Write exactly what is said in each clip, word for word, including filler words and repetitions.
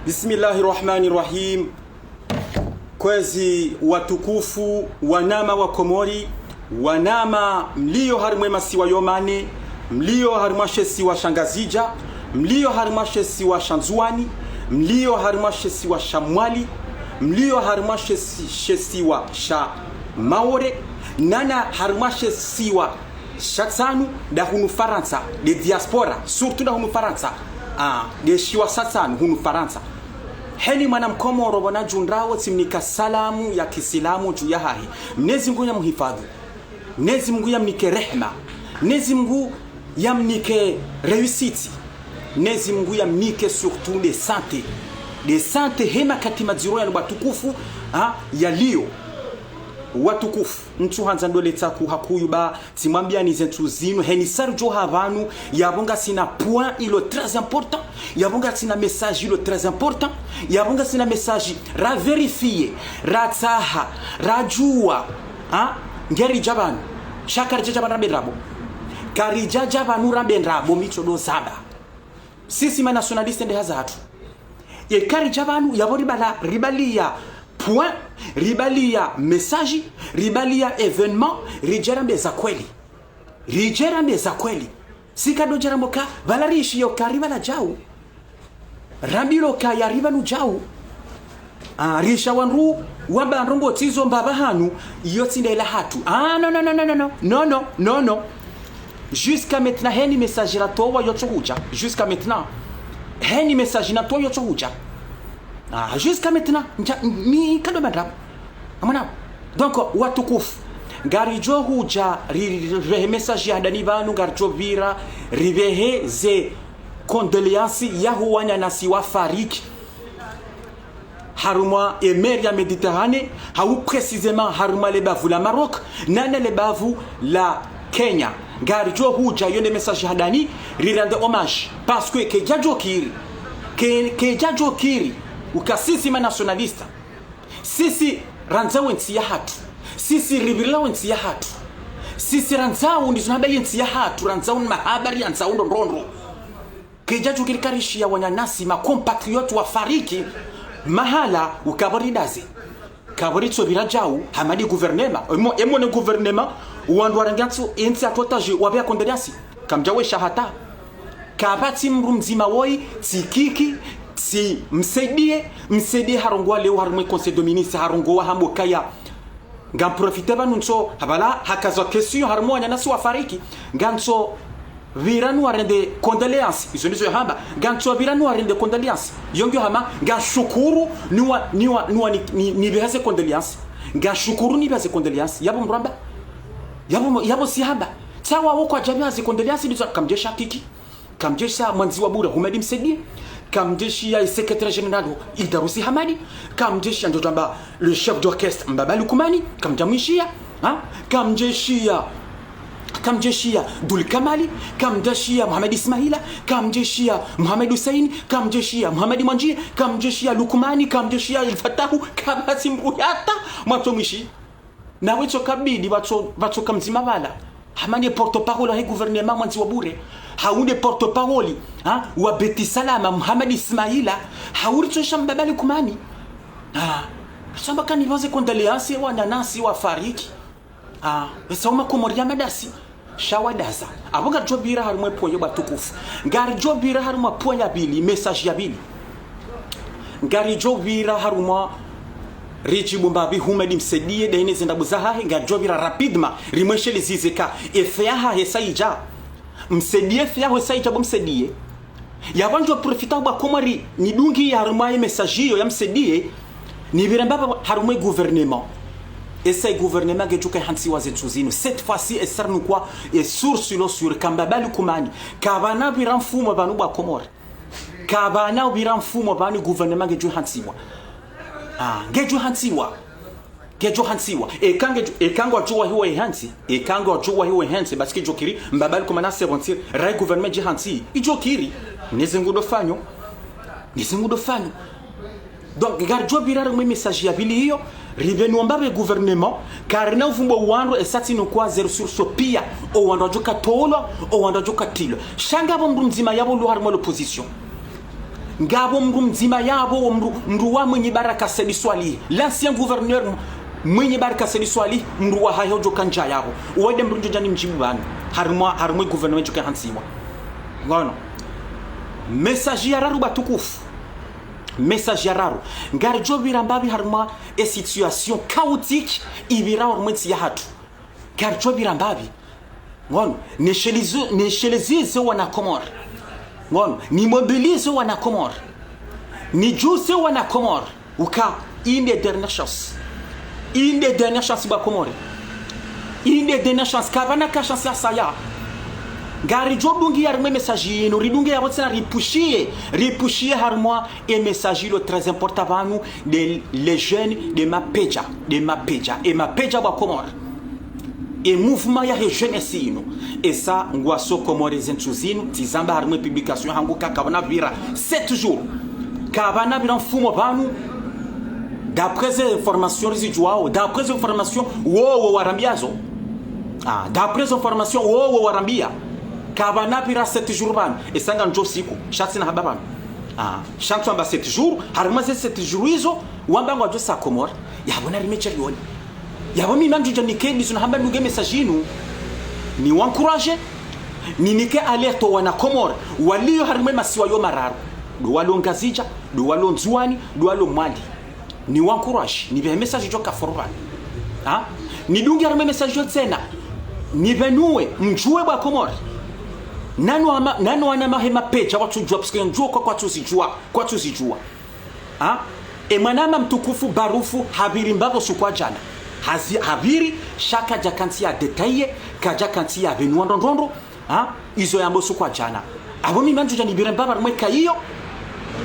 Bismillahi rahmani rahim. Kwezi watukufu, wanama wa Komori, wanama mlio harimwa ye masiwa yo mane, mlio harimwa she siwa sha Ngazidja, mlio harimwa she siwa sha Ndzuwani, mlio harimwa she siwa sha Mwali, mlio harimwa she si-, she siwa sha Maore, nana harimwa she siwa sha tsanu nda hunu Farantsa, nde diaspora, surtout nda hunu Farantsa. Ah, nde shiwa sha tsanu hunu Farantsa. Heni mwana mkomoro pvona djundrawo tsimnika salamu ya kisilamu dju yahahe. Mnyezi Mngu ya mhifadhwi. Mnyezi Mngu ya mnike rehma. Mnyezi Mngu ya mnike réussite. Mnyezi Mngu ya mnike surtout nde santé. Nde santé hema kati madziro yanu watukufu, ah, yalio. Watukufu, ntsu handza ndole tsaku hakuyu ba, tsimwambiani ze ntsu zinu, heni sari djo ha pvanu, yapvo ngasina point ilo très important, yapvo ngasina message ilo très important, yapvo ngasina message ra vérifier, ra tsaha, ra djuwa, ha? Ngeri dja pvanu, sha karidja dja pvanu rambe ndrabo. Karidja dja pvanu rambe ndrabo, mi tso ndo zamba. Sisi ma nationalistes nde hazi yahatru. Eka ridja pvanu, yapvo ribala, ribaliya point, ribaliya message, ribaliya événement, ridje rambe za kweli. Ridje rambe za kweli. Sika ndo dja rambo ka, pvala rishi yo ka ribala djau. Rambi lo ka ya ribanu djau. Ah, risha wandru wamba ndrongo tsizo mbapvi hanu, iyo tsi nde ila hatru. Ah, non, non, non. Non, non, non, non. Jusqu'à maintenant, heni message ratowa yo tso hudja. Jusqu'à maintenant. Heni message natowa yo tso hudja. Ah, jusqu'à maintenant, ndja, mi kado mandrabo. Amwana. Donc, watukufu. Ngaridjo hudja, ri, ri, ripvehe message ya handani pvanu, ngaridjo pvira, ripvehe ze condoléances ya ho wananyasi wafariki harumwa e mer ya Méditerranée, hau précisément harumwa le bavu la Maroc, nana le bavu la Kenya. Ngaridjo hudja yo nde message handani, rirende hommage. Parce que kedja djo kiri. Ke, kedja djo kiri. Uka sisi ma nationalistes. Sisi randza wo ntsi yahatru. Sisi ripvirila wo ntsi yahatru. Sisi randza wo ndizo namba ye ntsi yahatru. Randza wo mahaba, randza wo ndrongoo. Kedja djo kiri karishiya wananyasi, ma compatriotes wafariki, mahala uka pvo ridaze. Ka pvo ritso pvira djau, hama nde gouvernement. Emo, emo ne gouvernement, wandru warenge ntsi, entsi yahatru otage, wapveya condoléances. Kamdja wesha hata. Kapvatsi mdru mdzima woyi, tsi Kiki, tsi Msaidie, Msaidie harongowa leo harumwa e conseil de ministres, harongowa hamba kaya. Ngam profiter pvanu ntso, hapvala, hakazwa question harumwa wananyasi wafariki. Ngantso pvira nu warende condoléances. Izo ndizo yahamba. Ngantso pvira nu warende condoléances. Yo ngiyo hama, ngashukuru, niwa, niwa, niwa, ni, ni, nipveha ze condoléances. Ngashukuru nipveha ze condoléances. Yapvo mdru amba. Yapvo, yapvo tsi hamba. Tsawa wo kwadja pveha ze condoléances, ndizo kamdjesha Kiki. Kamdjesha mwandzi wa bure Houmed Msaidie. Kamdjeshiya secrétaire général Idarousse Hamadi. Kamdjeshiya ndjo djamba le chef d'orchestre Mbaba Lukmani. Kamdjamwishiya. Ha? Kamdjeshiya, kamdjeshiya Dul Kamali, kamdjeshiya Mohamed Ismaila, kamdjeshiya Mohamed Hussein, kamdjeshiya Mohamed Mwandji, kamdjeshiya Lukmani, kamdjeshiya El Fatahu, kapvatsi mdru hata, mwatso mwishi. Nawe tso kabidi, pvatso, pvatso ka mdzima pvala. Hama nde porte-parole wahe gouvernement mwandzi wa bure. Hau nde porte-parole, ha? Wa Beit Salam, Mohamed Ismaila. Hau ritso sha Mbaba Lukmani. Ha. Samba kani pvaze condoléances wananyasi wafariki. Ah, esa uma Komori ya madasi. Sha wadaza. Apvo ngaridjo pvira harumwa e point yo watukufu. Ngaridjo pvira harumwa point ya pvili, message ya pvili. Ngaridjo pvira harumwa ridjibu mbapvi Houmed Msaidie, nde hene ze ndrabo zahahe, ngaridjo pvira rapidement, rimwesheleze ze ka, e fait yahahe sa idja. Msaidie, e fait yaho sa idja bo Msaidie. Yapvo ngamdjo profiter bo Wakomori, nidunge harumwa ye message iyo ya Msaidie, nipvire mbapvi harumwa e gouvernement. Esa e gouvernement ngedjo ka ihantsiwa ze ntsu zinu. Cette fois-ci, esa rinu kwa, e sûr, sûr, sûr, ka Mbaba Lukmani. Kapvana pvira mfumo pvanu bo Wakomori. Kapvana pvira mfumo pvanu gouvernement ngedjo ihantsiwa. Ah, ngedjo ihantsiwa. Kedjo hantsiwa. Eka ngedjo, eka ngwadjo wahiwa ihantsi. Eka ngwadjo wahiwa ihantsi, basi kedjo kiri, Mbaba Lukmani asevonti, rai gouvernement djihantsi. Idjo kiri. Nezi ngudo fanyo. Nezi ngudo fanyo. Donc, ngaridjo pvira harumwa e message ya pvili iyo, ripveni wamba pve gouvernement, karina uvumbo wandru esatsi nukwa ze ressources pia, o wandru wadjo katolwa, o wandru wadjo katilwa. Sha ngapvo mdru mdzima yapvo lo harumwa l'opposition. Ngapvo mndru mdzima yapvo, wo mndru, mndru wa Mwinyi Baraka Said Soilihi. L'ancien gouverneur Mwinyi Baraka Said Soilihi, mndru wahahe udjo kandja yapvo. Uwo nde mndru ndjo djani mdjibu pvanu. Harimwa, harimwa gouvernement djo kahantsiwa. Ngono. Message ya raru watukufu. Message ya raru. Ngaridjo pvira mbapvi harimwa e situation chaotique ipvirao harimwa entsi yahatru. Ngaridjo pvira mbapvi. Ngono, nishelezo, nishelezo wana Komori. Ngono, nimobilizo wana Komori. Nidjuze wana Komori. Uka, iyi nde dernière chance. Iyi nde dernière chance ba Komori. Iyi nde dernière chance. Kapvana ka chance ya saya. Ngaridjo dungi harimwa e message yinu, ridunge yapvo tsena ripushiye, ripushiye harimwa e message ilo très important pvanu, nde les jeunes, nde mapedja, nde mapedja, e mapedja ba Komori. E mouvement yahe jeunesse inu. Esa ngwaso Komori ze ntsu zinu, tsizamba harimwa e publication hangu ka kapvana pvira sept jours. Kapvana pvira mfumo pvanu, d'après ze informations rizidjuwao, d'après ze informations wowo warambiazo. Ah, d'après ze informations wowo warambia. Kapvana pvira sept jours pvanu, esa ngamdjo siku, sha tsina haba pvanu. Ah, sha ntsu amba sept jours, harimwa ze sept jours izo, wamba ngwadjo sa Komori, yapvo narimedje rione. Yapvo mi ngamdjo dja nike ndizo nahamba ndunge message inu. Niwaencourager, ninike alerte wana Komori, walio harimwa e masiwa yo mararu. Ndo walio Ngazidja, ndo walio Ndzuwani, ndo walio Mwali. Niwaencourager, nipvehe message djo ka fort pvanu. Ha? Nidunge harimwa e message yo tsena. Nipvenuwe, mdjuwe ba Komori. Nanu ama, nanu wana mahe mapedja watsudjuwa, parce que ndjuwo kwa kwatsuzidjuwa, kwatsuzidjuwa. Ha? E mwananya mtukufu Barufu hapviri mbapvo usiku wa djana. Hazi, hapviri, sha kadja kantsi ya détailler, kadja kantsi ya pvenuwa ndrondrondro, ha? Izo yamba usiku wa djana. Apvo mi ngamdjo dja nipvire mbapvi harimwa e ka iyo,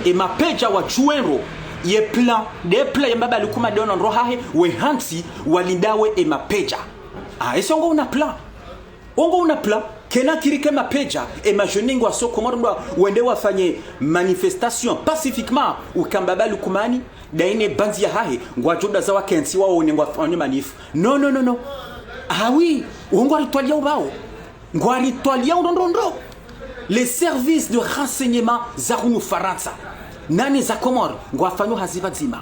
e mapedja wadjuwe ndro, ye plan, nde plan ye mbaba Lukuma nde ono ndro hahe, wehantsi, walindawe e mapedja. Ah, esa ngo una plan. Ongo una plan, kena kiri ke mapedja, e ma jeunes ngwaso Komori ndo wende wafanye manifestation pacifiquement, uka mbaba Lukumani, ndayi ne bandi yahahe, ngwadjo daza wakentsi waone ngwafanye manif. Non, non, non, non. Ah oui, wo ngwaritwaliya ubao. Ngwaritwaliya ndrondrondro. Les services de renseignement za hunu Farantsa, nane za Komori, ngwafanyo hazi pvadzima.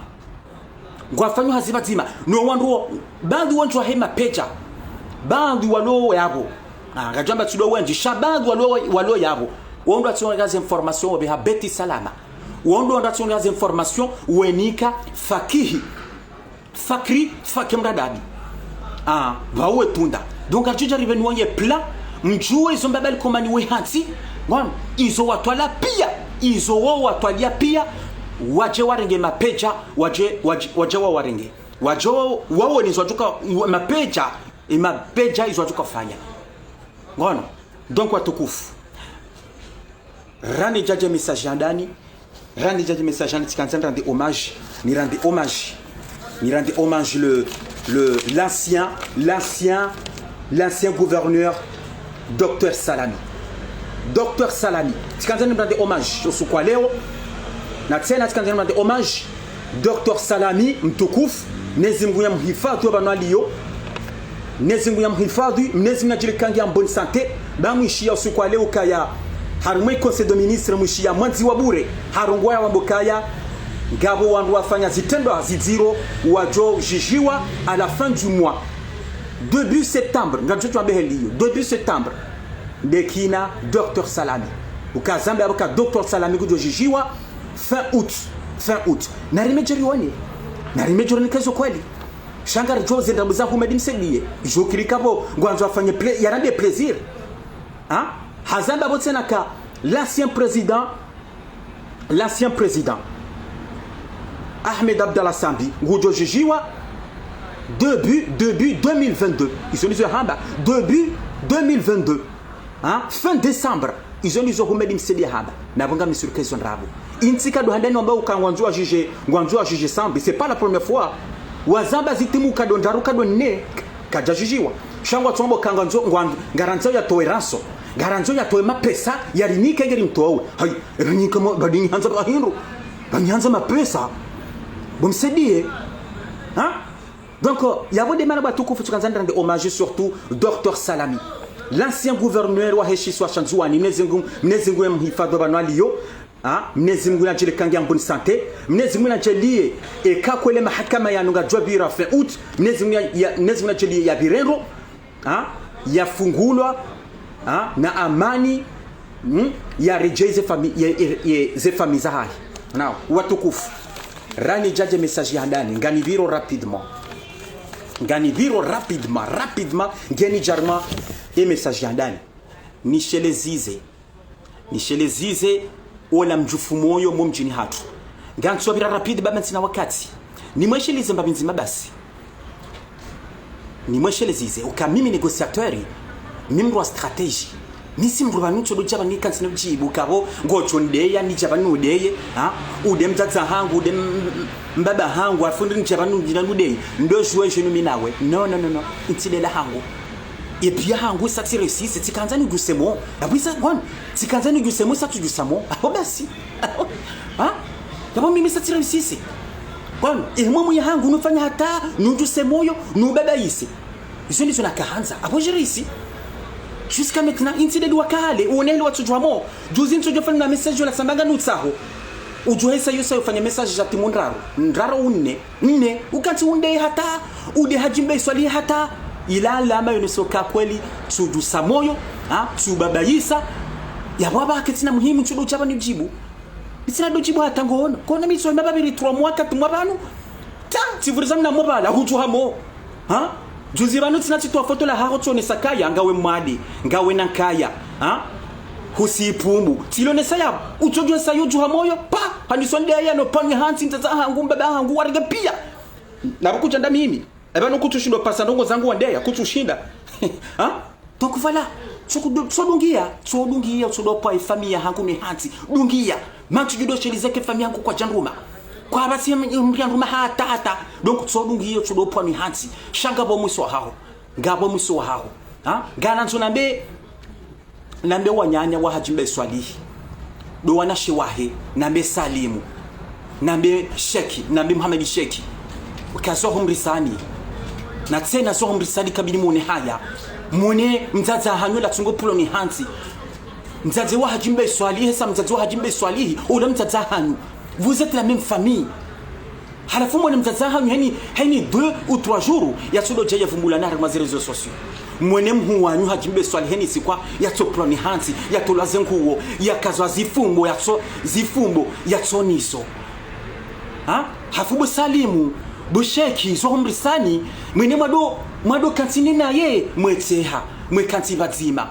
Ngwafanyo hazi pvadzima. No wandru wo, baadhwi wandru wahe mapedja. Baadhwi walo yapvo. Ah, ngadjwamba tsi ndo wendji. Sha baadhwi walo, walo yapvo. Wandru watsonga ze informations wapveha Beti Salama. Wandru, wandru watsonga ze informations wenika Fakihi. Fakri, Faki Mradabi. Ah, pvao wetunda. Donc, ngaridjo dja ripvenuwe ye plan, mdjuwe izo mbaba Lukumani wehantsi, ngono, izo watwala piya, izo wo watwaliya piya, wadje warenge mapedja, wadje, wadje, wadje wawarenge. Wadje wa, waone izo wadjuka, mapedja, e mapedja izo wadjuka fanya. Ngono. Donc, watukufu. Rani djadje message handani, rani djadje message handani, tsikandza nirande hommage, nirande hommage, nirande hommage le, le, l'ancien, l'ancien, l'ancien gouverneur, docteur Salami. Docteur Salami, tsikandza nirande hommage, usiku wa leo, na tsena tsikandza nirande hommage, docteur Salami, mtukufu, Mnyezi Mungu yamhifadhwi pvanu aliyo, Mnyezi Mungu yamhifadhwi, Mnyezi Mungu nadjalikangi en bonne santé, ba mwishiya usiku wa leo ukaya, harimwa e conseil de ministres mwishiya mwandzi wa bure, harongowa ya wamba ukaya, ngapvo wandru wafanya zitrendwa zidziro, wadjo djudjiwa à la fin du mois. Début septembre, ngamdjo djwambe heli iyo, début septembre, nde kina docteur Salami. Uka zamba yapvo ka docteur Salami ngudjo djudjiwa, fin août, fin août. Narimedje rione, narimedje rione ka izo kweli. Sha ngaridjo zenda mbuza Houmed Msaidié. Djo kiri kapvo, ngwandzo afanye plai-, yarende plaisir. Ha? Hazamba pvo tsena ka l'ancien président, l'ancien président Ahmed Abdallah Sambi, ngudjo djudjiwa début, début deux mille vingt-deux. Izo ndizo yahamba, début deux mille vingt-deux. Ha? Fin décembre. Izo ndizo Houmed Msaidié hamba. Napvo ngami sûr que izo ndrabo. Intsi kado handani wamba uka ngwandzo wadjudje, ngwandzo wadjudje Sambi. C'est pas la première fois. Wazamba zitimu kado ndraru kado nne, kadja djudjiwa. Sha ngwatsu wamba uka ngwandzo, ngwan-, ngarandzo yatowe rançon. Ngarandzo yatowe mapesa, yarinike ngeri mtowe. Hayi, erinike mo, ba dinyi handza ba hindru. Ba nyi handza mapesa. Bo Msaidié. Ha? Donc, yapvo nde mana watukufu tsikandza nirande hommage surtout docteur Salami. L'ancien gouverneur wahe shisiwa sha Ndzuwani, Mnyezi Mngu, Mnyezi Mngu yamhifadhwi pvanu yaliyo. Ha? Mnyezi Mngu nadjaanlie kange en bonne santé. Mnyezi Mngu nadjaanlie, eka kweli mahakama yanu ngayidjo pvira fin août. Mnyezi Mngu ya, ya, Mnyezi Mngu nadjaanlie yapvire ndro. Ha? Yafungulwa. Ha? Na amani. Hmm? Yaredjei ze fami-, ye, ye, ye, ze famille zahahe. Now, watukufu. Rani djadje message ya handani. Nganipviro rapidement. Nganipviro rapidement. Rapidement. Ngenidja harumwa ye message ya handani. Nishelezeze. Nishelezeze ola mdjufu moyo mo mdjini hatru. Ngantsopvira rapide ba ntsina wakati. Nimwesheleze mbapvi ndzima basi. Nimweshelezeze. Uka mimi négociateur. Mimi mdru wa stratégie. Mi tsi mdru pvanu ntsodo dja pvanu nikantsi nidjibu. Kapvo, ngodjo ndeya, nidja pvanu ndeye. Ha? Ude mdzadze hangu, ude m-, m-, mbaba hangu, halafu ndri nidja pvanu ndjina ndeye. Ndo jouer jeu nu mi nawe. Non, non, non, non. Ntsi ndela hangu. Ye piya hangu sa tsi réussisse, tsikandza nidjuse mo. Yapvo isa, bon, tsikandza nidjuse mo, sa tsudjusa mo. Apvo basi. Ha? Yapvo mimi sa tsi réussisse. Bon, ye mwe mwe ya hangu nufanya hata, nudjuse moyo, nubabaise. Izo ndizo nakahandza. Apvo j'ai réussi. Jusqu'à maintenant, ntsi nde dua kale, uone heli watsudjua mo. Juzi ntsudjua fanya na message ola sambanga nutsaho. Udjuhesa yosa yofanya message dja timu ndraru. Ndraru au nne. Nne, ukantsi undeye hata, ude Hadji Mbae Swalihi hata, ila alama yoneso ka kweli, tsudjusa moyo, ha, tsubabaisa, yapvo apvaha ketsina muhimu, ntsudo dja pvanu nidjibu. Ntsina ndo djibu hata ngono. Kono mi tso mapvapviri trois mois, quatre mois pvanu. Ta, tsipvuriza mna mo pvala, hudjuha mo. Ha? Juzi pvanu tsina tsitowa foto lahaho tsonesa kaya, ngawe mwade, ngawe na nkaya. Ha? Husi ipvumbu. Tsilonesa yapvo, utsodjua sa yo djuha moyo, pa, handisa ndeye ya no pvanu hantsi, mdzadze hangu, mbaba hangu, warenge piya. Napvo kudja nda mimi. Eba no kutsushinda pasa ndrongo zangu wandeya, kutsushinda. Ha? Donc voilà. Tsokudu-, tsodungiya, tsodungiya, tsodo pva ye famille hangu ni hantsi. Dungiya. Mantsu djudo shelezeke famille hangu kwadja ndruma. Kwapvatsi m-, mdru ya ndruma hata hata. Donc tsodungiya, tsodo pva ni hantsi. Sha ngapvo mwiso wahaho. Ngapvo mwiso wahaho. Ha? Nganandzo nambe, nambe wananya wa Hadji Mbae Swalihi. Ndo wanashe wahe, nambe Salimu, nambe Sheki, nambe Muhamadi Sheki. Uka zo humrisani. Na tsena zo humrisani kabili mwone haya. Mwone mdzadze hanyu la tsungo pvuloni hantsi. Mdzadze wa Hadji Mbae Swalihi, sa mdzadze wa Hadji Mbae Swalihi, ola mdzadze hanyu. Vous êtes la même famille. Halafu mwone mdzadze hanyu heni, heni deux ou trois jours, yatsodo dja yavumbula na harumwa ze réseaux sociaux. Mwone mhuu wanyu Hadji Mbae Swalihi heni siku yatsopvulwa ni hantsi, yatolwa ze nguo, yakazwa zifumbo, yatso, zifumbo, yatso nizo. Ha? Halafu bo Salimu, bo Sheki, zo humrisani, mwene mwado, mwado kantsi ni naye, mwetseha, mwe kantsi pvadzima.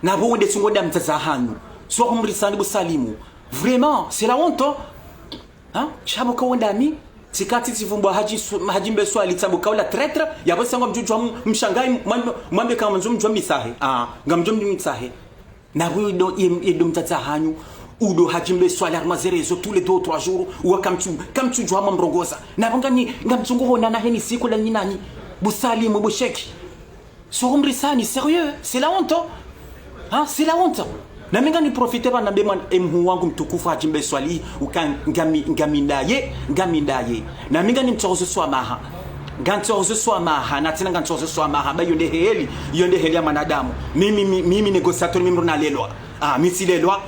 Napvo wende tsungo nda mdzadze hanyu. Zo humrisani bo Salimu. Vraiment, c'est la honte, hein? Ha? Sha pvo ka wenda mi, tsikantsi tsivumbo Hadji Su-, Hadji Mbae Swalihi tsapvo ka ula traître, yapvo sa ngamdjo djua m-, mshangayi, mwambe, mwambe ka ngamdjo mdjua mitsahe. Ah, ngamdjo mdjua mitsahe. Napvo udo, ye, ye ndo mdzadze hanyu, udo Hadji Mbae Swalihi harumwa ze réseaux tous les deux ou trois jours, uwa kamtsu, kamtsudjua mamrongoza. Napvo ngani, ngamtsungo honana heni siku la nyinanyi. Bo Salimu, bo Sheki. Zo humrisani, sérieux, c'est la honte. Hein, c'est la honte. Na mi ngani profite pvanu nambe mwana, e mhuu wangu mtukufu Hadji Mbae Swalihi, uka ngami, ngami ndaye, ngami ndaye. Na mi ngani mtsohozo swamaha. Ngantsohozo swamaha, na tsena ngantsohozo swamaha, ba yo nde heli, yo nde heli ya mwanadamu. Mimi, mi-, mimi négociateur, mimi mdru nalelwa. Ah, mi tsilelwa,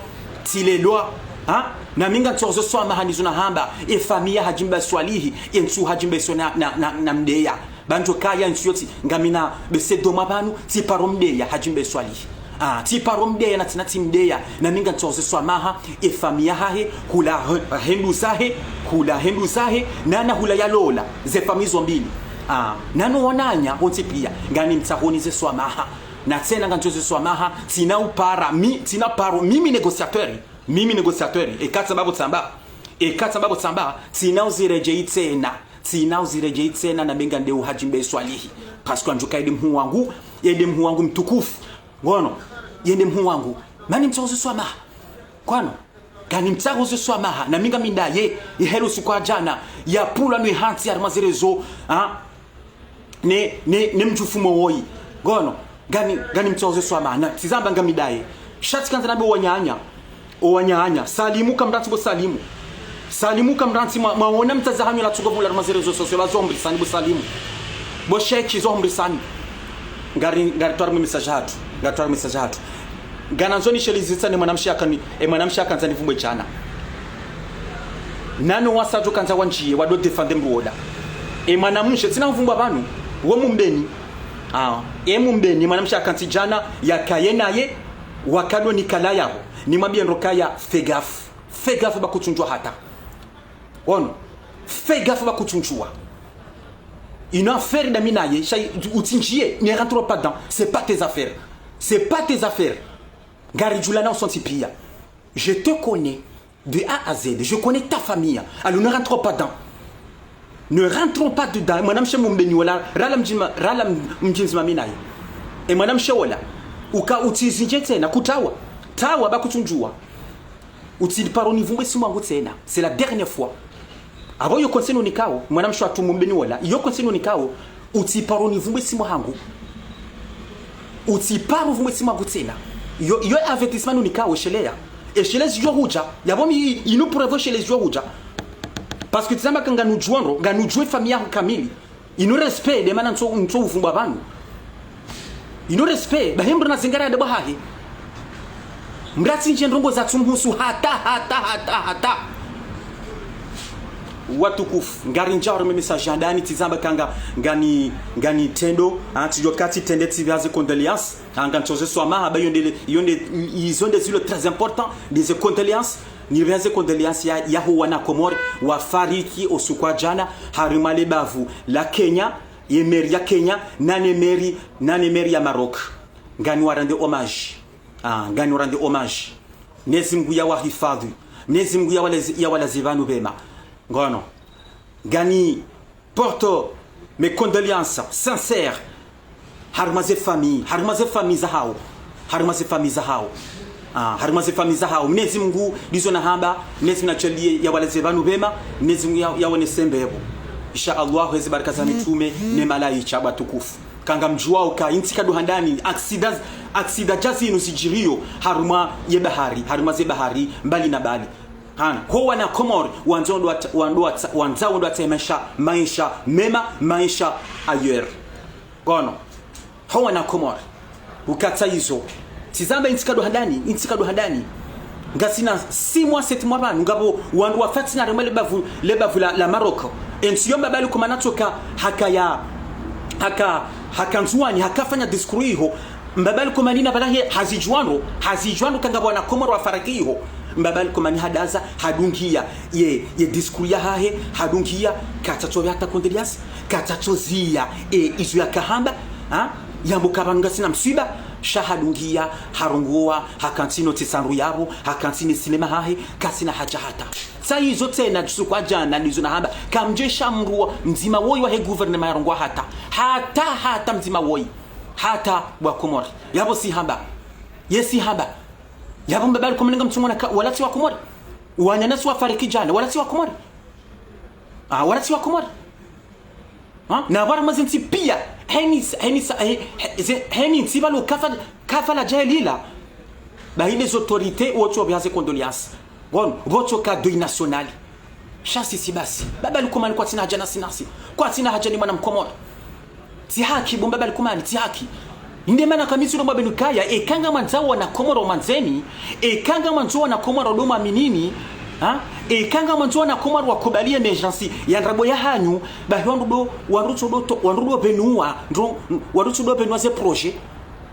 tsilelwa. Ha? Na mi ngantsohozo swamaha, nizo nahamba, e famille ya Hadji Mbae Swalihi, e ntsu Hadji Mbae Swalihi na, na, na, na mdeya. Ba ndjo kaya ntsu yotsi, ngamina bese doma pvanu, tsiparo mdeya, Hadji Mbae Swalihi. Ah, tsiparo mdeya na tsina tsimdeya, na mi ngantsohozo swamaha, e famille yahahe, hula he-, hindru zahe, hula hindru zahe, na na hula yalola, ze famille zo mbili. Ah, na no wananya, wontsi piya, ngani mtsahoni ze swamaha. Na tsena ngantsohozo swamaha, tsina upara, mi, tsina paro, mimi négociateur, mimi négociateur, eka tsamba pvo tsamba, eka tsamba pvo tsamba, tsina uziredjeyi tsena. Tsina uziredjeyi tsena na mi ngandeo Hadji Mbae Swalihi. Parce que andjuka ye nde mhuu wangu, ye nde mhuu wangu mtukufu. Ngono, ye nde mhuu wangu. Mani mtsohozo swamaha. Kwano, ngani mtsohozo swamaha. Na mi ngami ndaye, ye heli usiku wa djana, yapvulwa ni hantsi harumwa ze réseaux, ha? Ne, ne, ne mdjufu mo woyi. Ngono, ngani, ngani mtsohozo swamaha. Na, tsizamba ngami ndaye. Sha tsikandza nambe wananya. O wananya, Salimu kamrantsi bo Salimu. Salimu kamrantsi mwa, mwaona mdzadze hanyu la tsungo pvula harumwa ze réseaux sociaux, ba zo humrisani bo Salimu. Bo Sheki zo humrisani. Ngari, ngaritwari mwe message hatru. Ngaritwari mwe message hatru. Nganandzo nishelezitsa ne mwanamshe akani, e mwanamshe akandza nivumbwe djana. Nano wasadjo kandza wandjiye, wado défendre mdru wola. E mwanamshe, tsina uvumbwa pvanu, wo Mumbeni. Ah, e Mumbeni, mwanamshe akantsi djana, yakaye naye, wakado nikala yaho. Nimwambiye ndro kaya, fais gaffe. Fais gaffe ba kutsundjwa hata. Ono, fais gaffe ba kutsundjwa. Inu affaire dami naye, sha, utsindjiye, ne rentre pas dedans. C'est pas tes affaires. C'est pas tes affaires. Ngaridjulana wontsi piya. Je te connais de A à Z. Je connais ta famille. Alors ne rentre pas dedans. Ne rentrons pas dedans. Mwanamshe Mumbeni wola, rala mdjini ma-, rala m-, mdjini mami naye. E mwanamshe wola, uka utsizindje tsena, kutawa. Tawa ba kutsundjwa. Utsiparo nivumbwe simu hangu tsena. C'est la dernière fois. Apvo yo conseil nunikao, mwanamshe watru Mumbeni wola, yo conseil nunikao, utsiparo nivumbwe simu hangu. Utsiparo vumbwe simu hangu tsena. Yo, yo avertissement nunikao, esheleya. Eshelezi yo hudja. Yapvo mi, inu preuve eshelezi yo hudja. Parce que tsamba ka nganudjuwa ndro, nganudjuwa e famille yaho kamili. Inu respect, nde mana ntso, ntso uvumbwa pvanu. Inu respect, bahi mdru na zingara ya debwa hahe. Mdru atsindje ndrongo za tsumhusu hata, hata, hata, hata. Watukufu, ngarindjao harumwa message handani, tsizamba ka nga, ngani, ngani tendo, ah, tsidjo kati tende tsipviaze condoléances, ah, ngantsoze swamaha, ba yonde, yonde, i-, izo nde zilo très important, ndeze condoléances, nipviaze condoléances ya, yaho wana Komori, wafariki, osiku wa djana, harumwa le bavu la Kenya, ye mairie ya Kenya, nane mairie, nane mairie ya Maroc. Ngani wa rendre hommage. Ah, ngani wa rendre hommage. Mnyezi Mngu ya wahifadhwi. Mnyezi Mngu ya walaze, ya walaze pvanu pvema. Ngono. Ngani porte mes condoléances sincères. Harumwa ze famille, harumwa ze famille zahao. Harumwa ze famille zahao. Ah, harumwa ze famille zahao. Mnyezi Mngu, ndizo nahamba, Mnyezi Mngu nadjaliye ya walaze pvanu pvema, Mnyezi Mngu ya, ya wonese mbepvo. Insha Allah, heze baraka za mitrume, ne malaika watukufu. Ka ngamdjuwao ka intsi kado handani, aksida, aksida dja zinu zidjiriyo, harumwa ye bahari, harumwa ze bahari, mbali na mbali. Hana, ho wana Komori, wandzo ndo wata-, wando wata-, wandzao ndo watsahe maesha, maesha mema, maesha ailleurs. Ngono, ho wana Komori, ukatsa izo. Tsizamba intsi kado handani, intsi kado handani. Ngasina six mois, sept mois pvanu, ngapvo wandru wafa tsena harumwa le bavu, le bavu la, la Maroc. Entsi yo Mbaba Ali Komani atsoka, hakaya, haka, haka Ndzuwani, hakafanya discours iho. Mbaba Ali Komani na pvala he, hazidjuwa ndro, hazidjuwa ndro ka ngapvo wana Komori wafariki iho. Mbaba Ali Komani hadaza, hadungiya, ye, ye discours yahahe, hadungiya, katsatso pvia hata condoléances, katsatso ziya, e, izo yakahamba, ha? Yambo ka pvanu ngasina mswiba, sha hadungiya, harongowa, hakantsi no tsi sandru yapvo, hakantsi ne sinema hahe, katsina hadja hata. Tsa izo tsena, usiku wa djana, ndizo nahamba, kamdjesha mdru wa, mdzima woyi wahe gouvernement yarongowa hata. Hata, hata mdzima woyi. Hata wa Komori. Yapvo sihamba. Ye sihamba. Yapvo Mbaba Ali Komani ngamtsumwona ka, wala tsi wa Komori. Wananyasi wafariki djana, wala tsi wa Komori. Ah, wala tsi wa Komori. Ha? Na pvwa harumwa zintsi piya. Heni, heni, he, he, ze, heni ntsi pvalo kafa, kafa la djahe lila. Bahi les autorités, wotso pviaze condoléances. Bon, wotso ka deuil national. Sha sisi basi. Mbaba Ali Komani kwatsina hadja nasi nasi. Kwatsina hadja ni mwana Mkomori. Tsi haki, bo Mbaba Ali Komani, tsi haki. Inde mana kamisi lo mwabe nukaya, eka ngamwandzo wana Komori wamwandzeni, eka ngamwandzo wana Komori wado mwaminini, ha? Eka ngamwandzo wana Komori wakubali émergence ya ndrabo yahanyu, bahi wandru do, wandru tsodo to, wandru do pvenuwa, ndro, wandru tsodo pvenuwa ze projet.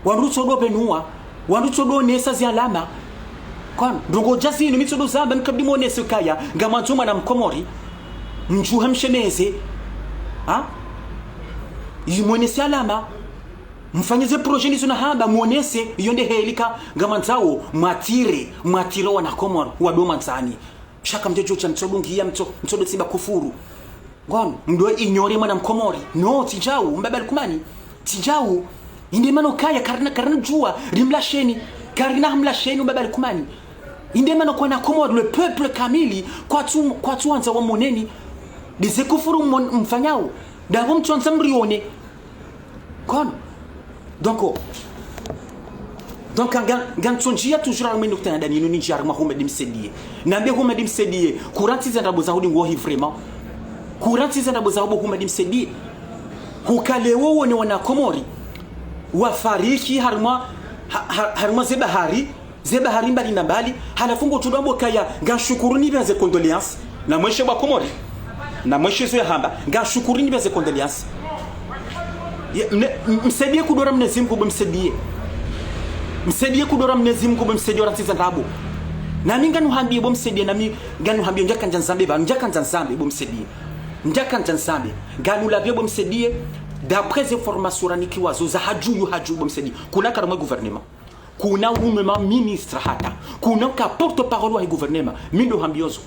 Wandru tsodo pvenuwa, wandru tsodo onesa zi alama. Kwani, ndrongo dja zinu mi tsodo zamba, mi kabidi mwonese ukaya, ngamwandzo mwana Mkomori, mdjuha mshemeze, ha? Yi mwonese alama, mfanye ze projet ndizo nahamba, mwonese, iyo nde heli ka, ngamwandzao, mwatire, mwatire wana Komori, wado mwandzani. Sha kamdjo djo sha mtsodo ngiya, mtso, mtsodo tsimba kufuru. Ngono, mdo ignorer mwana Mkomori. No, tsi djau, Mbaba Ali Komani. Tsi djau. Inde mana ukaya, karina, karina djuwa, rimlasheni. Karina hamlasheni, Mbaba Ali Komani. Inde mana kwana Komori, le peuple kamili, kwatsu, kwatsu wandza wamoneni. Ndeze kufuru mon-, mfanyao. Ndapvo mtsu wandza mrione. Kono. Donc, donc, nga, ngantsondjia toujours harumwa nukta ya handani inu nindjia harumwa Houmed Msaidié. Nambe Houmed Msaidié, kurantsiza ndrabo za hudi ngohi vraiment. Kurantsiza ndrabo za hubo Houmed Msaidié. Hukalewo wone wana Komori. Wafariki harumwa, ha, ha, harumwa ze bahari, ze bahari mbali na mbali, halafu ngodjo amba ukaya, ngamshukuru nipvia ze condoléances. Namweshe bo Wakomori. Namweshe zo yahamba, ngamshukuru nipvia ze condoléances. Ye, mne, m-, msaidie kudora Mwenyezi Mungu, bo msaidie. Msaidie kudora Mwenyezi Mungu, bo msaidie, orantsiza ndrabo. Nami nganuhambie, bo msaidie, nami nganuhambie, ndjakandza nizambe pvanu, ndjakandza nizambe, bo msaidie. Ndjakandza nizambe, nganulapvie, bo msaidie, d'après informations ranikiwazo za hadju, hadju, bo msaidie. Kuna ka harumwa gouvernement. Kuna umwe ma ministre hata. Kuna ka porte-parole wa gouvernement. Mi ndo hambio zo.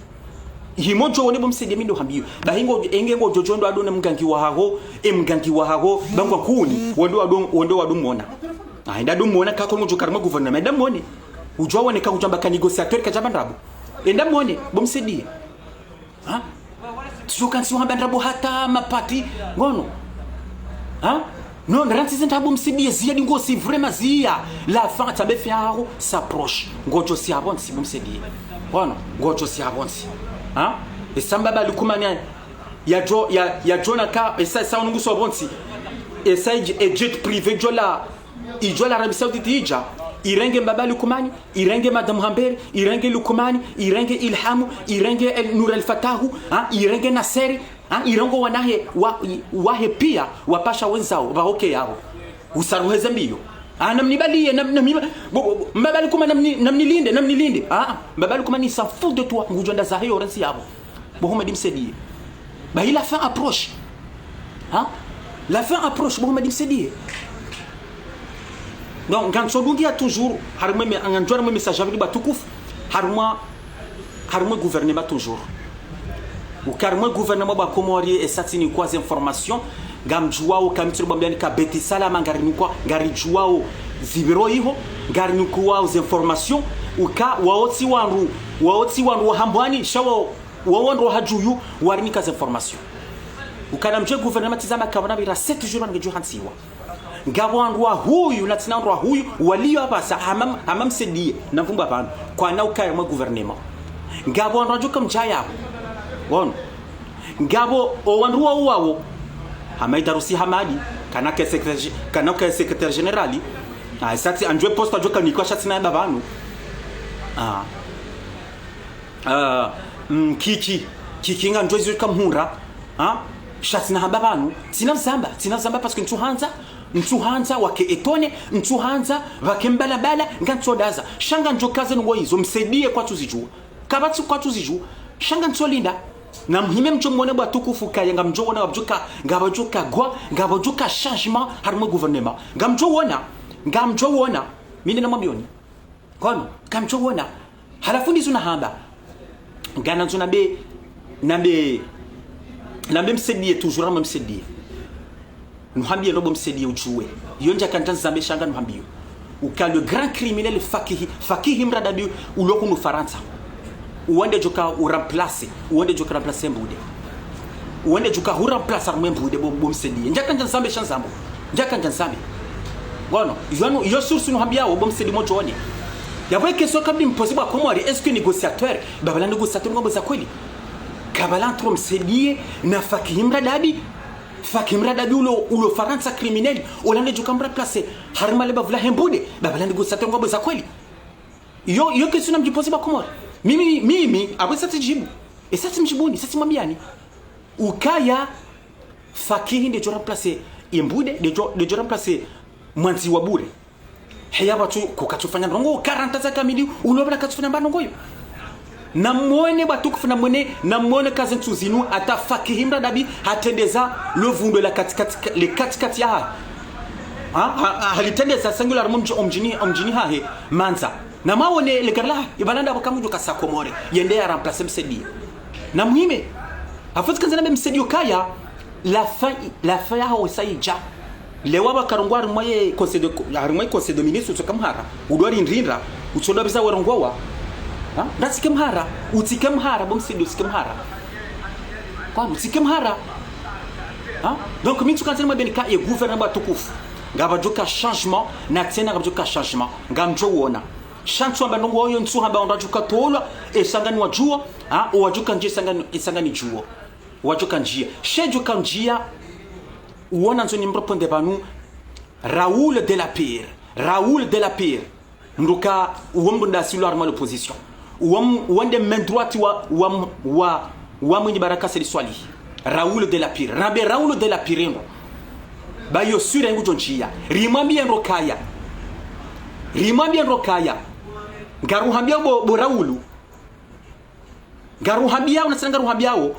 Himo djo wone, bo msaidie, mi ndo hambio. Bahi ngo, enge ngodjo djo ndo wadone mgangi wahaho, e mgangi wahaho, bangwa kuni, wendo wado, wendo wado mwona. Ah, enda do mwona kako ngodjo ka harumwa gouvernement, enda mwone. Udjo wone ka udjo amba ka négociateur kadjapva ndrabo. Enda mwone, bo msaidie. Ha? Tsoka ntsi wamba ndrabo hata mapati, ngono. Ha? Non, rantsize ndrabo msaidie, ziya dingo si vraiment ziya. La fin, tsambe fin yaho s'approche. Ngodjo si apvo ntsi, bo msaidie. Ngono, ngodjo si apvo ntsi. Ha? Esa mbaba Lukumani yadjo, ya, yadjo naka, esa, esa unungu so apvo ntsi. Esa ij-, e jet privé djo la, idjo la Arabie Saoudite idja, irenge mbaba Lukumani, irenge Madame Hamberi, irenge Lukumani, irenge Ilhamu, irenge El Nour El Fatahu, ha, irenge Naseri, ha, irenge wanahe, wa, wahe pia, wapasha wenzao, wahoke yao. Usaruheze mbio. Ah, namnibaliye, nam-, namniba-, bo, bo, bo, mbaba Lukumani namni-, namnilinde, namnilinde. Ah, mbaba Lukumani il s'en fout de toi, ngudjo enda zahe yo rantsi yapvo. Bo Mohamed msaidie. Bahi la fin approche. Ha? La fin approche, bo Mohamed msaidie. Donc, ngamtso dungia toujours, harumwa me-, ngamdjo harumwa message ya pvili bo watukufu, harumwa, harumwa gouvernement toujours. Uka harumwa gouvernement bo Wakomori, esa tsinikwa ze informations, ngamdjuwao ka mi tsiri bambiani ka Beit Salam ngarinikwa, ngaridjuwao zipviro iho, ngarinikwa ze informations, uka wao tsi wandru, wao tsi wandru wa hambwani, sha wao, wao wandru wa hadju, warinika ze informations. Uka namdjuwe gouvernement tsi zamba ka pvanu pvira sept jours ngedjo hantsiwa. Ngapvo wandru wa huyu, na tsina wandru wa huyu, waliyo apvasa, hama, hama msaidie, na mvumba pvanu, kwana uka harumwa gouvernement. Ngapvo wandru wadjoka mdjaya apvo. Ngono. Ngapvo o wandru wa uwawo. Hama Idarusi Hamadi, kana ke secrétaire, kana ke secrétaire général. Ah, esa tsi andjuwe poste adjoka nikwa sha tsina yamba pvanu. Ah. Ah, mm, Kiki, Kiki ngamdjuwe zidjoka mhura. Ha? Sha tsina hamba pvanu. Tsina zamba, tsina zamba parce que ntsuhandza, ntsuhandza wake étonné, ntsuhandza wake mbalabala, ngamtsodaza. Sha ngamdjoka ze nungo izo, msaidie kwatsuzidjuwa. Kapvatsi kwatsuzidjuwa. Sha ngamtsolinda. Na muhime mdjo mwone bo watukufu kaya ngamdjo wona wapvadjoka, ngapvadjoka gwa, ngapvadjoka changement harumwa gouvernement. Ngamdjo wona, ngamdjo wona. Mi nde namwambioni. Ngono, ngamdjo wona. Halafu ndizo nahamba. Nganandzo nambe, nambe, nambe msaidie toujours, nambe msaidie. Nuhambie ndo bo msaidie udjuwe. Yo ndjakandza nizambe sha nganuhambio. Uka le grand criminel Fakihi, Fakihi Mradabi ulo kunu Farantsa. Uwo nde djoka u remplacer, uwo nde djoka remplacer Mbude. Uwo nde djoka hu remplacer harumwa Mbude bo, bo msaidie. Ndjakandza nizambe sha nizambo. Ndjakandza nizambe. Ngono, yo nu, yo source nuhambiao, bo msaidie modjone. Yapvo e question kabla mpozi bo Wakomori, est-ce que négociateur, ba pvala négociateur ngwambo za kweli? Ka pvala entre msaidie na Fakihi Mradabi, Fakihi Mradabi ulo, ulo Farantsa criminel, ola nde djoka mremplacer harumwa le bavu lahe Mbude, ba pvala négociateur ngwambo za kweli? Yo, yo question namdjipoze bo Wakomori. Mimi, mimi, apvo esa tsidjibu. Esa tsimdjibuni, esa tsimwambiani. Ukaya Fakihi nde djo remplacer Mbude, nde djo, nde djo remplacer Mwandzi wa Bure. Heya pvatsu, ko katsufanya ndrongo, quarante za kamili, ulo pvala katsufanya mba ndrongo yo. Namwone bo watukufu, namwone, namwone ka ze ntsu zinu, hata Fakihi Mradabi, hatrendeza le vundwe la katikati, le katikati yahahe. Ha, ha, ha, halitrendeza singulièrement mdji-, omdjini, omdjini hahe, Mandza. Namwone le gari la, ipvala nda pvo kamdjo kasa Komori, yende ya remplacer msaidie. Na muhime, halafu tsikandza nambe msaidie ukaya, la fin, la fin yaho esa idja. Lewa pvakarongowa harumwa ye conseil de, harumwa ye conseil de ministres, utsoka mhara. Udjo rindrindra, utsodjo pviza warongowa. Ha? Nda tsike mhara, utsike mhara, bo msaidie utsike mhara. Kwani utsike mhara. Ha? Donc, mi ntsukandza nimwambieni ka ye gouvernement bo watukufu. Ngapvadjoka changement, na tsena ngapvadjoka changement. Ngamdjo wona. Sha ntsuhamba ndrongo yo, ntsuhamba wandru wadjoka tolwa, esa nganiwadjuo, ha? Owadjoka ndjia esa ngani, esa nganidjuo. Wadjoka ndjia. She djoka ndjia, uwo nandzo nimrépondre pvanu, Raoul de la Pire. Raoul de la Pire. Mndru ka, uwo mndru ndasi ulo harumwa l'opposition. Uwo m-, uwo nde main droite wa, wa, wa, wa Mwinyi Baraka Said Soilihi. Raoul de la Pire. Rambe Raoul de la Pire ndo. Ba yo sûr ngudjo ndjia. Rimwambie ndo kaya. Rimwambie ndo kaya. Ngaruhambiao bo, bo Raoul. Ngaruhambiao, na tsena ngaruhambiao.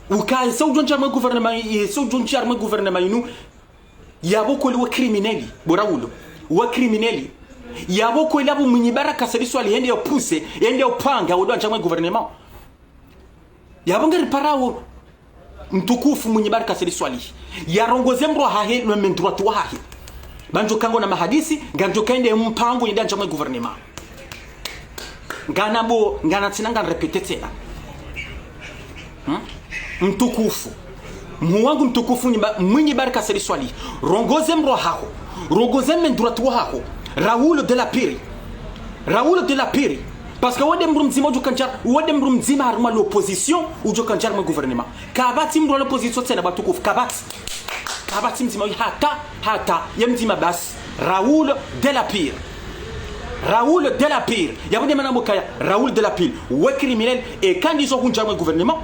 Uka esa udjo ndjia harumwa gouvernement, esa udjo ndjia harumwa gouvernement inu. Yapvo kweli we criminel, bo Raoul. We criminel. Yapvo kweli apvo Mwinyi Baraka Said Soilihi yende yo pousser, yende yo panga, wo ndo andjia harumwa gouvernement. Yapvo ngariparao mtukufu Mwinyi Baraka Said Soilihi. Yarongoze mndru wahahe, le main droite wahahe. Ba ndjo ka ngona mahadisi, ngandjo ka yende mpango yende andjia harumwa gouvernement. Ngana bo, ngana tsena, ngani répéter tsena. Hmm? Mtukufu. Mhuu wangu mtukufu Mwinyi Ba-, Mwinyi Baraka Said Soilihi. Rongoze mndru wahaho. Rongoze main droite wahaho. Raoul de la Pire. Raoul de la Pire. Parce que wo nde mndru mdzima udjo ka ndjia, wo nde mndru mdzima harumwa l'opposition udjo ka ndjia harumwa gouvernement. Kapvatsi mndru wa l'opposition tsena bo watukufu. Kapvatsi. Kapvatsi mdzima hata, hata, ye mdzima basi. Raoul de la Pire. Raoul de la Pire. Yapvo nde mana mkaya, Raoul de la Pire. We criminel, eka ndizo hundjia harumwa gouvernement.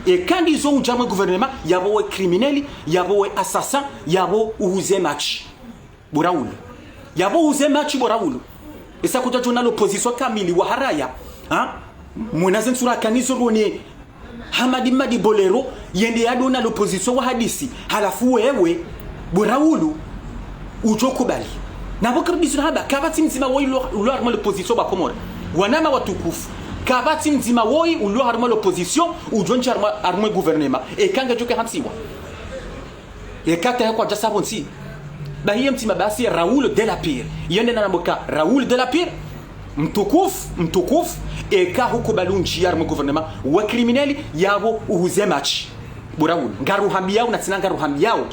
Eka ndizo hundjia harumwa gouvernement, yapvo we criminel, yapvo we assassin, yapvo uhuze match. Bo Raoul. Yapvo uhuze match bo Raoul. Esa kudja djona l'opposition kamili wa haraya. Ha? Mwona ze ntsura kanizo rone Hamadi Madi Bolero, yende yadona l'opposition wahadisi. Halafu wewe, bo Raoul, udjo kubali. Na bo kabisa haba, kapvatsi mdzima woyi ulo, ulo harumwa l'opposition bo Wakomori. Wananya watukufu. Kapvatsi mdzima woyi ulo harumwa l'opposition, udjo ndjia harumwa, harumwa gouvernement. Eka ngedjo ke hantsiwa. Eka ta ya kwadja sa pvontsi. Ba hiye mdzima basi Raoul de la Pire. Yende na namboka Raoul de la Pire. Mtukufu, mtukufu. Eka hukubali undjia harumwa gouvernement. We criminel, yapvo uhuze match. Bo Raoul. Ngaruhambiao, na tsena ngaruhambiao.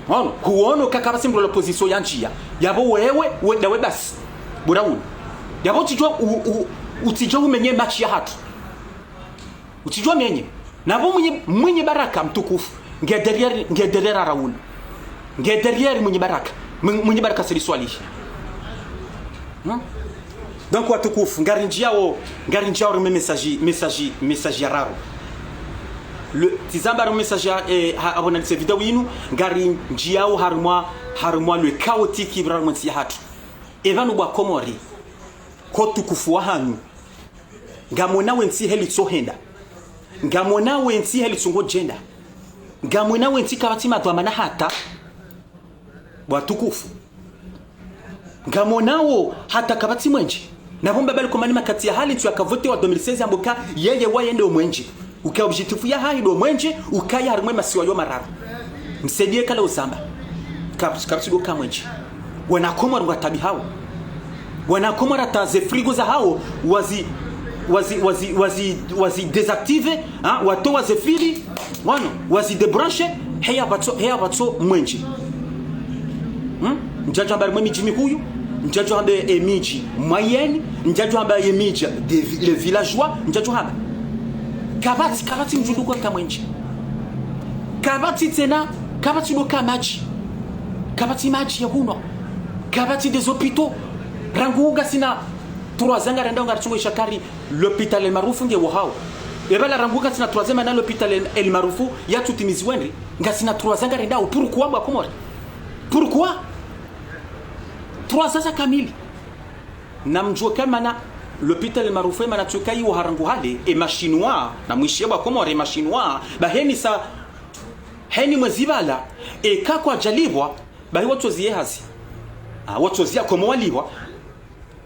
Ono, huono ka kapvatsi mndru wa l'opposition yandjia. Yapvo wewe, we, ndawe basi. Bo Raoul. Yapvo utsidjo, u, u, utsidjo umenye match yahatru. Utsidjo menye. Na pvo Mwinyi, Mwinyi Baraka mtukufu. Nge derrière, nge derrière Raoul. Nge derrière Mwinyi Baraka. Mwinyi, Mwinyi Baraka Said Soilihi. Hmm? Donc watukufu, ngari ndjiao, ngari ndjiao harumwa message, message, message ya raru. Le, tsi zamba harumwa message ya, eh, ha, apvo nandise video inu, ngari ndjiao harumwa, harumwa le chaotique pvira harumwa ntsi yahatru. Epvanu bo Wakomori. Ko utukufu wahanyu. Ngamwonao entsi heli tsohenda. Ngamwonao entsi heli tsongo djenda. Ngamwonao entsi kapvatsi madhwamana hata. Bo watukufu. Ngamwonao hata kapvatsi mwenje. Na pvo mbaba Likomani makati ya hali ntsu yakavotewa deux mille seize yamboka yeye waye nde omwenje. Uka objectif yahahe ndo mwenje, ukaya harumwa masiwa yo mararu. Msaidie kala uzamba. Kapvatsi, kapvatsi ndo ka mwenje. Wana Komori ngwataabihao. Wana Komori hata ze frigo zahao, wazi, wazi, wazi, wazi, wazi désactiver, hein, watowa ze fili, wano, wazi débrancher, heya pvatso, heya pvatso mwenje. Hmm? Ndjadjo hamba harumwa emidji mihuu, ndjadjo hamba emidji moyenne, ndjadjo hamba emidji des vi-, les villageois, ndjadjo hamba. Kapvatsi, kapvatsi mdjunduko ka mwenje. Kapvatsi tsena, kapvatsi ndo ka madji. Kapvatsi madji ya hunwa. Kapvatsi des hôpitaux. Rangu ngasina trois ans ngarendao ngaritsungo ishakari l'hôpital El Maarouf nge wahao. Epvala rangu ngasina trois ans mana l'hôpital El, El Maarouf yatsutimiziwa ndri. Ngasina trois ans ngarendao. Pourquoi bo Wakomori? Pourquoi? Trois ans za kamili. Na mdjuwe ka mana l'hôpital El Maarouf mana tsuka iwo harangu hale, e ma Chinois, na mwishiye bo Wakomori, e ma Chinois, ba heni sa, heni mwezi pvala, eka kwadjalipvwa, ba hi watsoziye hazi. Ah, watsoziya comment walipvwa.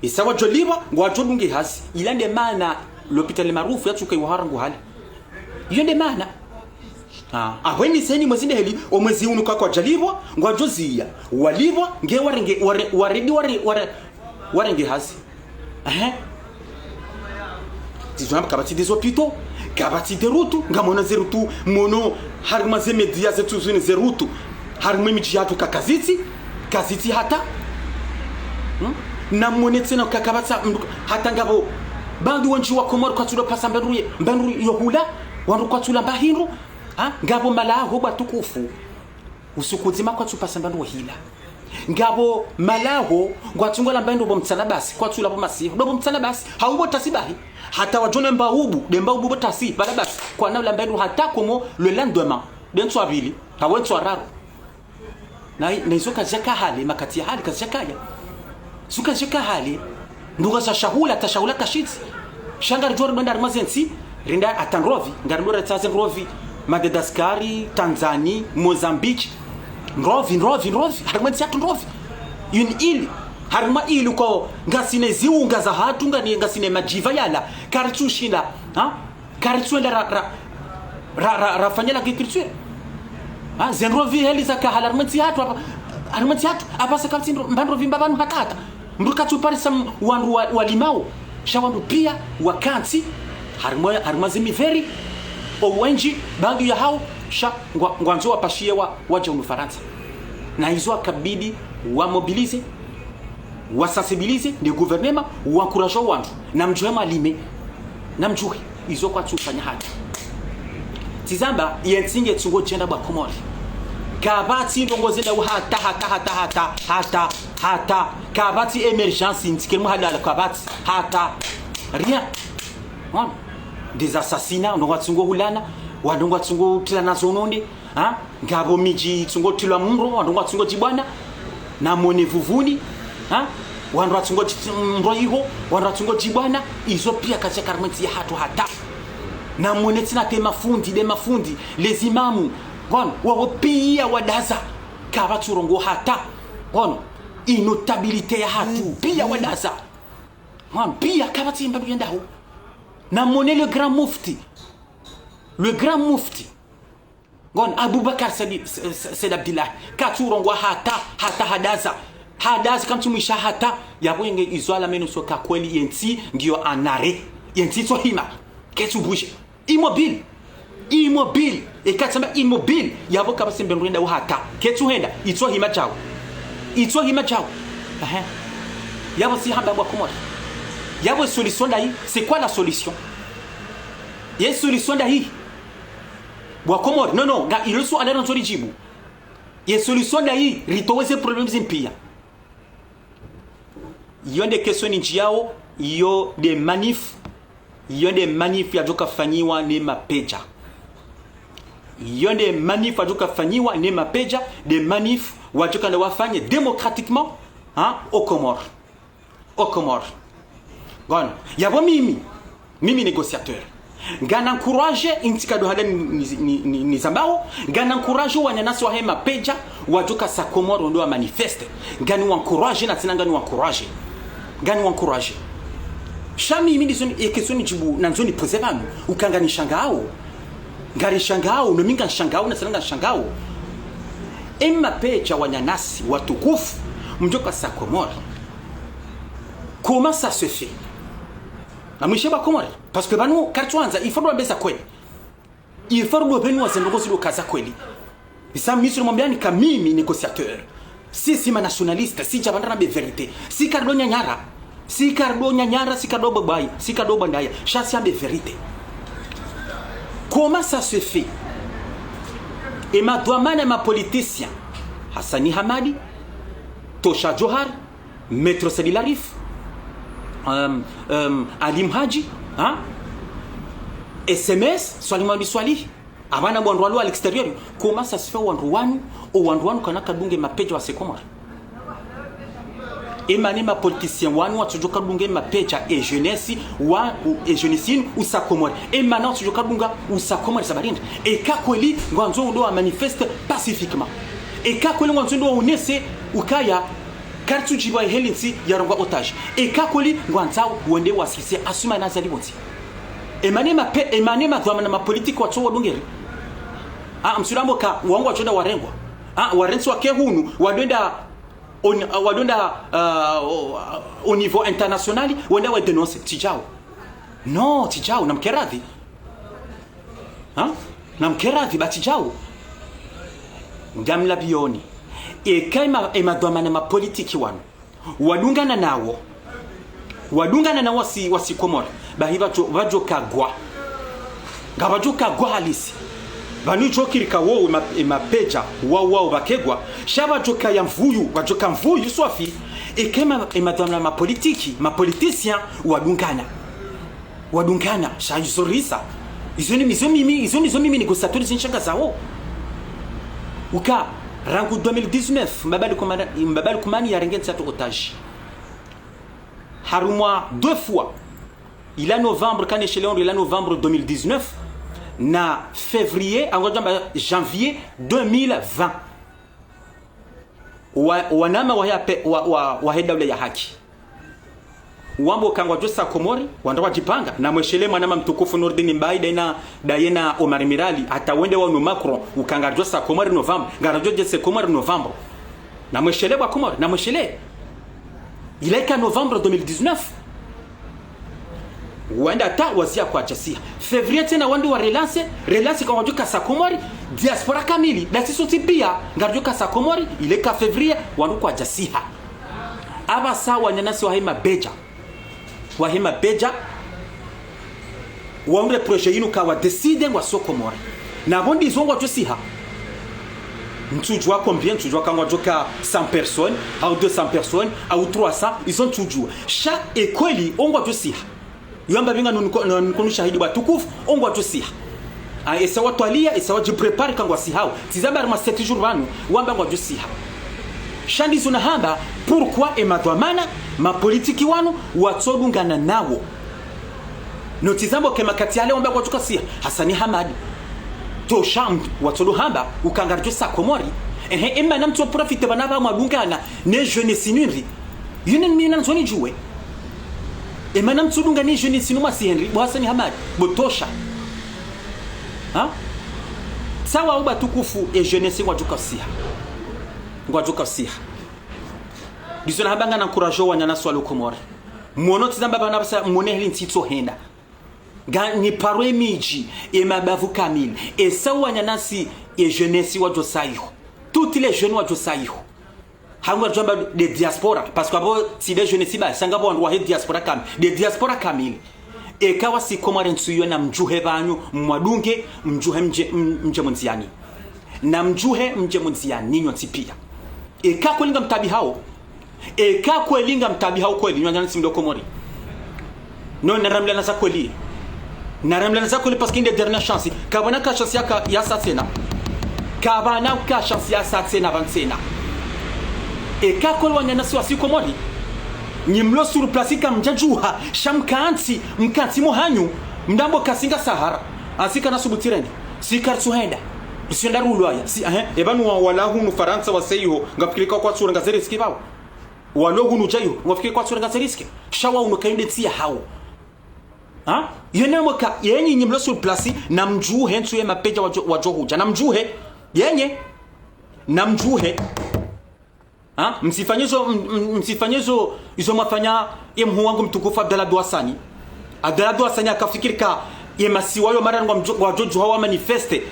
Isa wadjolipvwa, ngwadjodunge hazi. Ila nde mana l'hôpital El Maarouf yatsuka iwo harangu hale. Iyo nde mana. Ah, ahweni seni mwezi nde heli, omwezi unu ka kwadjalipvwa, ngwadjoziya. Walipvwa, nge warenge, ware-, waredi, ware-, ware-, warenge hazi. Ehe. Tsi zo hamba kapvatsi des hôpitaux, kapvatsi des routes, ngamwona ze routes, mwono harimwa ze média zetsu zinu ze routes. Harimwa emidji yatru ka kazitsi, kazitsi hata. Hmm? Na mwone tsena ka kapvatsa, hata ngapvo, wandru wendji wa Komori kwatsulo pasa mbandru ye, mbandru yo hula, wandru kwatsulo mba hindru, ha? Ngapvo malaho bo watukufu. Usiku mdzima kwatsu pasa mba ndo hila. Ngapvo malaho, ngwatsungo lamba ndo bo mtsana basi, kwatsu lapvo masihu, ndo bo mtsana basi, hau bo tasi bahi. Hata wadjone mba ubu, nde mba ubu bo tasi, pvala basi, kwana lamba ndo hata komo le lendemain, nde ntswa pvili, hau ntswa raru. Na, na izo kazidjaka hale, makati ya hale kazidjakaya. Izo kazidjaka hale. Ndrongo za shahula, hata shahula kashitsi. Sha ngaridjo ridjo enda harimwa ze ntsi, rende hata Ndrovi, ngaridjo ritsahe Ndrovi, Madagaskari, Tanzani, Mozambique. Ndrovi, Ndrovi, Ndrovi, harimwa ntsi yahatru Ndrovi. Une île, harimwa île ko ngasina ziunga zahatru, ngani ngasina madjiva yala, karitsu shinda, ha? Karitsu enda ra, ra, ra, ra, rafanya l'agriculture. Ha, ze Ndrovi heli zaka hale harimwa ntsi yahatru, hapva, harimwa ntsi yahatru, hapvasa kapvatsi ndro, mba Ndrovi mba pvanu hata hata. Mndru katsu parisa m, wandru wa, walimao. Sha wandru pia wakantsi, harimwa, harimwa ze miveri, owendji, baadhwi yahao, sha ngwa, ngwandzo wapashiye wa, wadje hunu Farantsa. Na izo yakabidi wa mobiliser, wa sensibiliser, nde gouvernement, wa encourager wandru. Na mdjuhe mwalime. Na mdjuhe. Izo kwatsu fanya hata. Tsizamba, ye ntsi ngetsungo djenda bo wa Komori. Kapvatsi ndrongo zendao hata, hata, hata, hata, hata, hata. Kapvatsi émergence, ntsi keri mwahalala, kapvatsi, hata. Rien. Wona. Des assassinats, ndrongo watsungo hulana, wandru ngwatsungo tilana zononde. Ha? Ngapvo midji itsungo tilwa mndro, wandru ngwatsungo djibwana, na mone Vuvuni, ha? Wandru watsungo dji, mndro iho, wandru watsungo djibwana, izo pia kazidjaka harimwa ntsi yahatru hata. Na mone tsina nde mafundi, nde mafundi, les imams, ngono, wawo pia wadaza, kapvatsu urongoa hata, ngono, i notabilité yahatru, pia wadaza, ngono, pia kapvatsi mba ndo yendaho. Na mone le grand mufti, le grand mufti, ngono, Abubakar Said, S, S, Said Abdillah, katsu urongoa hata, hata hadaza. Hadaza kamtsu mwisha hata, yapvo yenge izo alameno so ka kweli ye ntsi ngiyo en arrêt. Ye ntsi itso hima. Ketsu bouger. Immobile. Immobile. Eka tsamba immobile. Yapvo kapvatsi mbe ndo yendao hata. Ketsu henda. Itso hima djau. Itso hima djau. Ehe. Yapvo tsi hamba bo wa Komori. Yapvo solution ndahi? C'est quoi la solution? Ye solution ndahi? Bo wa Komori, non, non, nga ilo suala randzo ridjibu. Ye solution ndahi, ritowe ze problèmes zinu pia. Iyo nde question nindjiyao, iyo nde manif, iyo nde manif yadjoka fanyiwa ne mapedja. Iyo nde manif yadjoka fanyiwa ne mapedja, nde manif wadjoka nda wafanye démocratiquement, ha, aux Comores. Aux Comores. Ngono. Yapvo mimi, mimi négociateur. Ngana encourager, intsi kado hada ni, ni, ni, ni, nizambao, ngana encourager wananyasi wahe mapedja, wadjoka sa Comores wende wa manifester. Ngani wa encourager, na tsina ngani wa encourager. Ngani wa encourager. Sha mimi ndizo ni, ye question nidjibu, nandzo ni poser pvanu, uka ngani shangao. Ngari shangao, no mi ngani shangao, na tsina ngani shangao. E mapedja wananyasi, watukufu, mdjoka sa Comores. Comment ça se fait? Na mwishe bo wa Komori. Parce que pvanu, karitsuandza, il faut ndo wambe za kweli. Il faut ndo pvenu wa zendrongo zilo ka za kweli. Isa mi silo mwambiani ka mimi négociateur. Si, si ma nationaliste, si djapvandra nambe vérité. Si karido nyanyara. Si karido nyanyara, si karido bwabwayi, si karido bwandaya. Sha si ambe vérité. Comment ça se fait? E madhwamana ma politiciens. Hassani Hamadi, Tosha Djohar, Maître Said Larifou, euh, euh, Ali Mhadji, hein? S M S, Swalihi Mhamadi Swalihi. Apvana wandru walo à l'extérieur. Comment ça se fait wandru wanu, o wandru wanu kana kadunge mapedja wa se Comores? E mana ma politiciens wanu watsudjoka dunge mapedja e jeunesse wa, u, e jeunesse inu usa Comores. E mana watsudjoka dunga usa Comores za barindi. Eka kweli ngwandzo ndo wa manifester pacifiquement. Eka kweli ngwandzo ndo wa unese ukaya karitsudjibiwa ye heli ntsi yarongoa otage. Eka kweli ngwandzao wende wasise asuma na zali pvontsi. E mana ma pe, e mana madhwamana ma politique watso wadungeri. Ah, msulambo ka wangu watsoenda warengwa. Ah, warentsi wake hunu, wadoenda on, wadoenda, euh, au, au niveau international, wende wa dénoncer. Tsi djau. Non, tsi djau, namkeradhi. Ha? Namkeradhi ba tsi djau. Ngamlapvioni. Eka e ma, e madhwamana ma politique wanu wadungana nawo. Wadungana nawo wasi, wasi Comores. Bahi pvadjo, pvadjo kagwa. Ngapvadjo kagwa halisi. Pvanu idjo kiri ka wowo ema-, emapedja, wao, wao pvakegwa, sha pvadjoka ya mvuyu, pvadjoka mvuyu swafi, eka ema-, emadhwamana mapolitiki, mapoliticiens, wadungana. Wadungana, sha izo risa. Izo ni, izo mimi, izo ni, izo mimi ni gosatori zinshanga zawo. Uka, rangu deux mille dix-neuf, Mbaba Ali Kumana-, Mbaba Ali Kumani yarenge ntsi yatru otage. Harumwa deux fois. Ila novembre, kaneshelewa ndo ila novembre deux mille dix-neuf, na février, angodjamba janvier deux mille vingt. Wa, wanama wahe ape-, wa, wa, wahe daula ya haki. Wambo ka ngwadjo sa Komori, wandru wadjipanga, na mweshele mwanama mtukufu Nourdine Mbaye, daye na, daye na Omar Mirali, hata wende wanu Macron, uka ngaridjo sa Komori novembre, ngaridjo djese Komori novembre. Na mweshele wa Komori, na mweshele. Ila ika novembre deux mille dix-neuf. Wenda ta wazia kwadjasiha. Février tsena wandru wa relance, relance ka ngwadjo ka sa Komori, diaspora kamili, dasi sontsi pia, ngaridjo ka sa Komori, ila ika février, wandru kwadjasiha. Apvasa wananyasi wahe mapedja. Wahe mapedja, waunde projet yinu ka wa décidé ngwasio Komori. Na pvo ndizo ngwadjo siha. Ntsudjua combien, ntsudjua ka ngwadjo ka cent personnes, au deux cents personnes, au trois cents, izo ntsudjua. Sha ekweli, o ngwadjo siha. Yo amba pvi nga nuniko-, nuniko nu shahidi watukufu, o ngwadjo siha. A, esa watwaliya, esa wadjipréparé ka ngwasihao. Tsizamba harumwa sept jours pvanu, wamba ngwadjo siha. Sha ndizo nahamba, pourquoi emadhwamana, mapolitiki wanu, watsodungana nawo. No tsizamba ke makati yale wamba ngwadjo ka siha, Hassani Hamadi. Tosha mdru, watsodo hamba, uka ngaridjo sa Komori. Ehe, emana mtso profité pvanu pva mwadungana, ne jeunesse nindri. Yinu ni mina nzoni djuwe. Emana mtsudunga ne jeunesse nu mwasiha ndri, bo Hassani Hamadi, bo Tosha. Ha? Sawa uba tukufu e jeunesse ngwadjo ka siha. Ngwadjo ka siha. Ndizo nahamba ngana encouragé wananyasi walo Komori. Mwono tsizamba pvanu pvasa mwone heli ntsi itso henda. Nganyi paro emidji, emabavu kamili. Esa wananyasi e jeunesse wadjo sa iho. Toutes les jeunes wadjo sa iho. Hangu ridjamba de diaspora, parce que apvo tsi de jeunesse ba, sha ngapvo wandru wahe diaspora kamili, de diaspora kamili. Eka wasi Komori ntsu iyo namdjuhe pvanu, mwadunge, mdjuhe mdje, m-, mdje mundziani. Namdjuhe mdje mundziani, nyontsi pia. Eka kweli ngamtabihao, eka kweli ngamtabihao kweli, nyo wananyasi mlo Komori. No, naramlana za kweli. Naramlana za kweli parce que inde dernière chance. Kapvana ka chance ya ka, ya sa tsena. Kapvana ka chance ya sa tsena pvanu tsena. Eka kweli wananyasi wasi Komori. Nyi mlo sur place kamdjadjuha, sha mkantsi, mkantsi mo hanyu, mdambo ka si nga Sahara. Asi kana subutireni. Si karitsu henda. Ritsu henda rulwaya. Si, ehe, epvanu wa, wala hunu Farantsa wase iho, ngafikiri ka kwatsu renga ze risque pvao. Walo hunu dja iho, ngafikiri kwatsu renga ze risque. Sha wa hunu ka inde ntsi yahao. Ha? Yene mwaka, yenyi nyi mlo sur place, namdjuhe ntsu ye mapedja wadjo, wadjo hudja. Namdjuhe, yenyi, namdjuhe. Ha? Msifanye zo, m-, m-, msifanye zo, izo mwafanya ye mhuu wangu mtukufu Abdallah Abdou Hassani. Abdallah Abdou Hassani akafikiri ka ye masiwa yo mara ngwa mdjo-, ngwadjo djuha wa manifeste.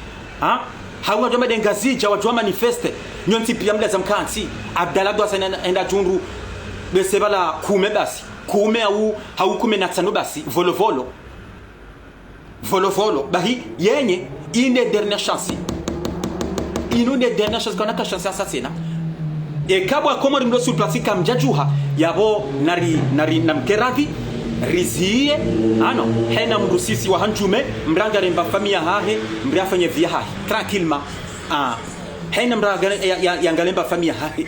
Ha? Hau ngwadjo made Ngazidja wadjuha manifeste. Nyontsi pia mlaza mkantsi. Abdallah Abdou Hassani enda, enda djundru. Bese pvala kume basi. Kume hau, hau kume na tsanu basi. Volo volo. Volo volo. Bahi, yenyi, inde dernière chance. Inu nde dernière chance, kapvana ka chance ya sa tsena. Eka bo wa Komori mlo sur place kamdjadjuha, yapvo nari, nari, namke radhi, riziye, ano, hena mdru sisi wa handjume, mdru angalemba famiyi yahahe, mdru afanye vie yahahe, tranquillement. Ah, hena mdru aga-, ya, ya, yangalemba famiyi yahahe.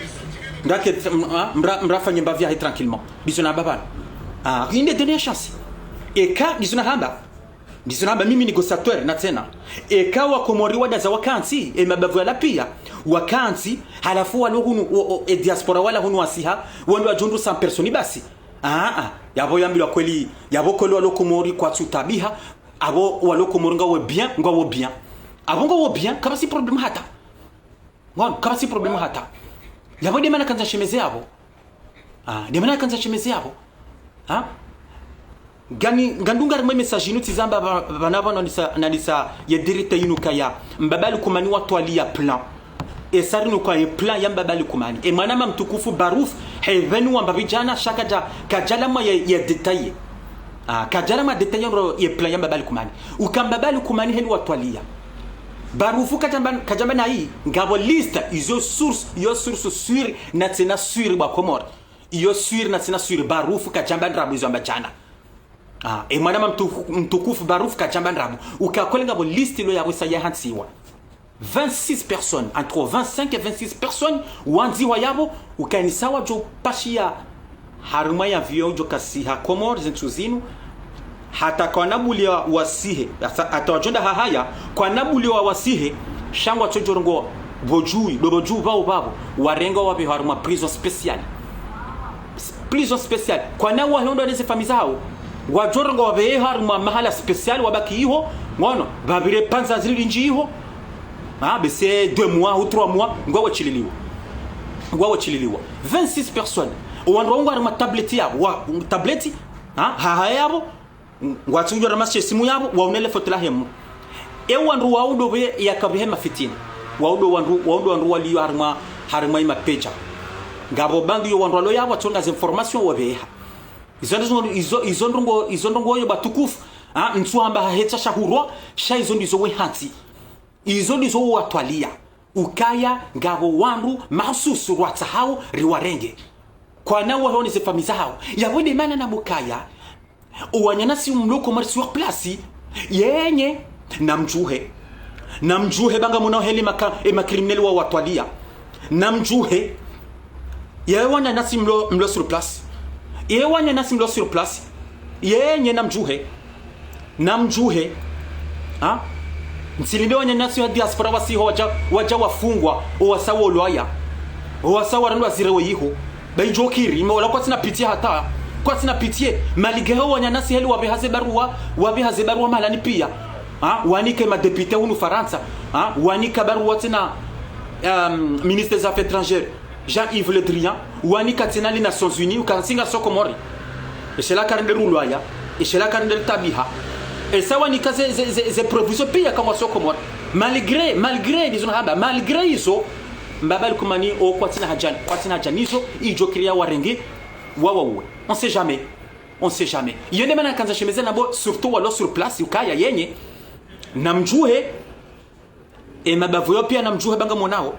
Mdru ake, ah, mdru, mdru afanye mba vie yahahe tranquillement. Ndizo nahamba pvanu. Ah, inde dernière chance. Eka, ndizo nahamba. Ndizo nahamba mimi ni gosateur na tsena. Eka wa Komori wadaza wakantsi, e mabavu yala pia, wakantsi, halafu walo hunu, o, o, e diaspora wala hunu wasiha, wandru wadjundru cent personnes basi. Ah, ah, yapvo yambilwa kweli, yapvo kweli walo Komori kwatsu tabiha, apvo walo Komori ngawo bien, ngawo bien. Apvo ngawo bien, kapvatsi problème hata. Ngwanu, kapvatsi problème hata. Yapvo de mana kandza shemeze yapvo. Ah, de mana kandza shemeze yapvo. Ha? Ngani, ngandunga rimwe message inu tsizamba ba, ba, bana bana nisa, na nisa ye dirite inu kaya. Mbaba Ali Kumani watwaliya plan. E sari nu kwa ye plan ya Mbaba Ali Kumani. E mwanama mtukufu Barouf, hevenu wamba pvidjana sha kadja, kadjala mwa ye, ye détail. Ah, kadjala mwa détail ndo ye plan ya Mbaba Ali Kumani. Uka Mbaba Ali Kumani heli watwaliya. Barufu kadjamba, kadjamba nayi, ngapvo liste, izo source, iyo source sûr, na tsena sûr bo wa Komori. Iyo sûr, na tsena sûr, Barufu kadjamba ndrabo izo amba djana. Ah, e mwanama mtuku-, mtukufu Barufu kadjamba ndrabo. Uka kweli ngapvo liste ilo yapvo isa yahantsiwa. Vingt-six personnes, entre vingt-cinq et vingt-six personnes, wandzihwa yapvo, uka ni sawa djo pashiya harumwa ye avion djo kasiha Komori ze ntsihu zinu, hata kwana buliwa wasihe, hata, hata wadjo enda hahaya, kwana buliwa wasihe, sha ngwatsodjo rongowa pvo djuwi, ndo pvo dju pvao pvapvo, warengwa wapvehwa harumwa prison spéciale. S-, prison spéciale. Kwana wahe ondro ne ze famiyi zawo, ngwadjo rongowa wapvehwa harumwa mahala spéciale wabaki iho, ngono, pvapvire pvandza zili lindji iho, ah, bese deux mois ou trois mois, ngwawo tsililiwa. Ngwawo tsililiwa. Vingt-six personnes. Owandru wawo ngwari ma tablette yapvo, wa, tablette, ah, hahaya yapvo, ngwatsi udjora mashe simu yapvo, waunele foto lahe mndru. E wandru wawo ndo pve yakapvehe mafitina. Wawo ndo wandru, wawo ndo wandru waliyo harumwa, harumwa ye mapedja. Ngapvo bandu yo wandru walo yapvo, watsonga ze information wapveha. Izo ndo, izo, izo ndrongo, izo ndrongo yo batukufu. Ah, ntsu hamba hahetsa shahurwa, sha izo ndizo wehantsi. Izo ndizo watwaliya. Ukaya ngapvo wandru mahsusu rwatsahao riwarenge. Kwana wahe one ze famiyi zahawo. Yapvo nde mana namkaya, owananyasi mlo Komori sur place, yenyi, namdjuhe. Namdjuhe ba ngamwonao heli maka, e ma criminels wa watwaliya. Namdjuhe. Ye wananyasi mlo, mlo sur place. Ye wananyasi mlo sur place. Yenyi namdjuhe. Namdjuhe. Ha? Ntsilinde wananyasi wa diaspora wasiho wadja, wadja wafungwa, owasa wolwaya. Owasa warendwa zirewe iho. Ba idjo kiri, ime ola kwatsina pitié hata. Kwatsina pitié. Malgré ho wananyasi heli wapveha ze baruwa, wapveha ze baruwa mahalani piya. Ha? Wanike ma députés hunu Farantsa. Ha? Wanika baruwa tsena, euh, ministre des Affaires étrangères, Jean-Yves Le Drian, wanika tsena li Nations Unies, uka si ngasi Komori. Eshela karende rulwaya, eshela karende ritabiha. Esa wanika ze, ze, ze, ze provision piya ka ngasi Komori. Malgré, malgré, ndizo nahamba, malgré izo, Mbaba Lukumani o kwatsina haja, kwatsina haja nizo, idjo kiri yawarenge, wawauwe. On sait jamais. On sait jamais. Iyo nde mana nakandza shemeze nabo, surtout walo sur place, ukaya yenyi. Namdjuhe, e mabavu yo piya namdjuhe ba ngamwonao.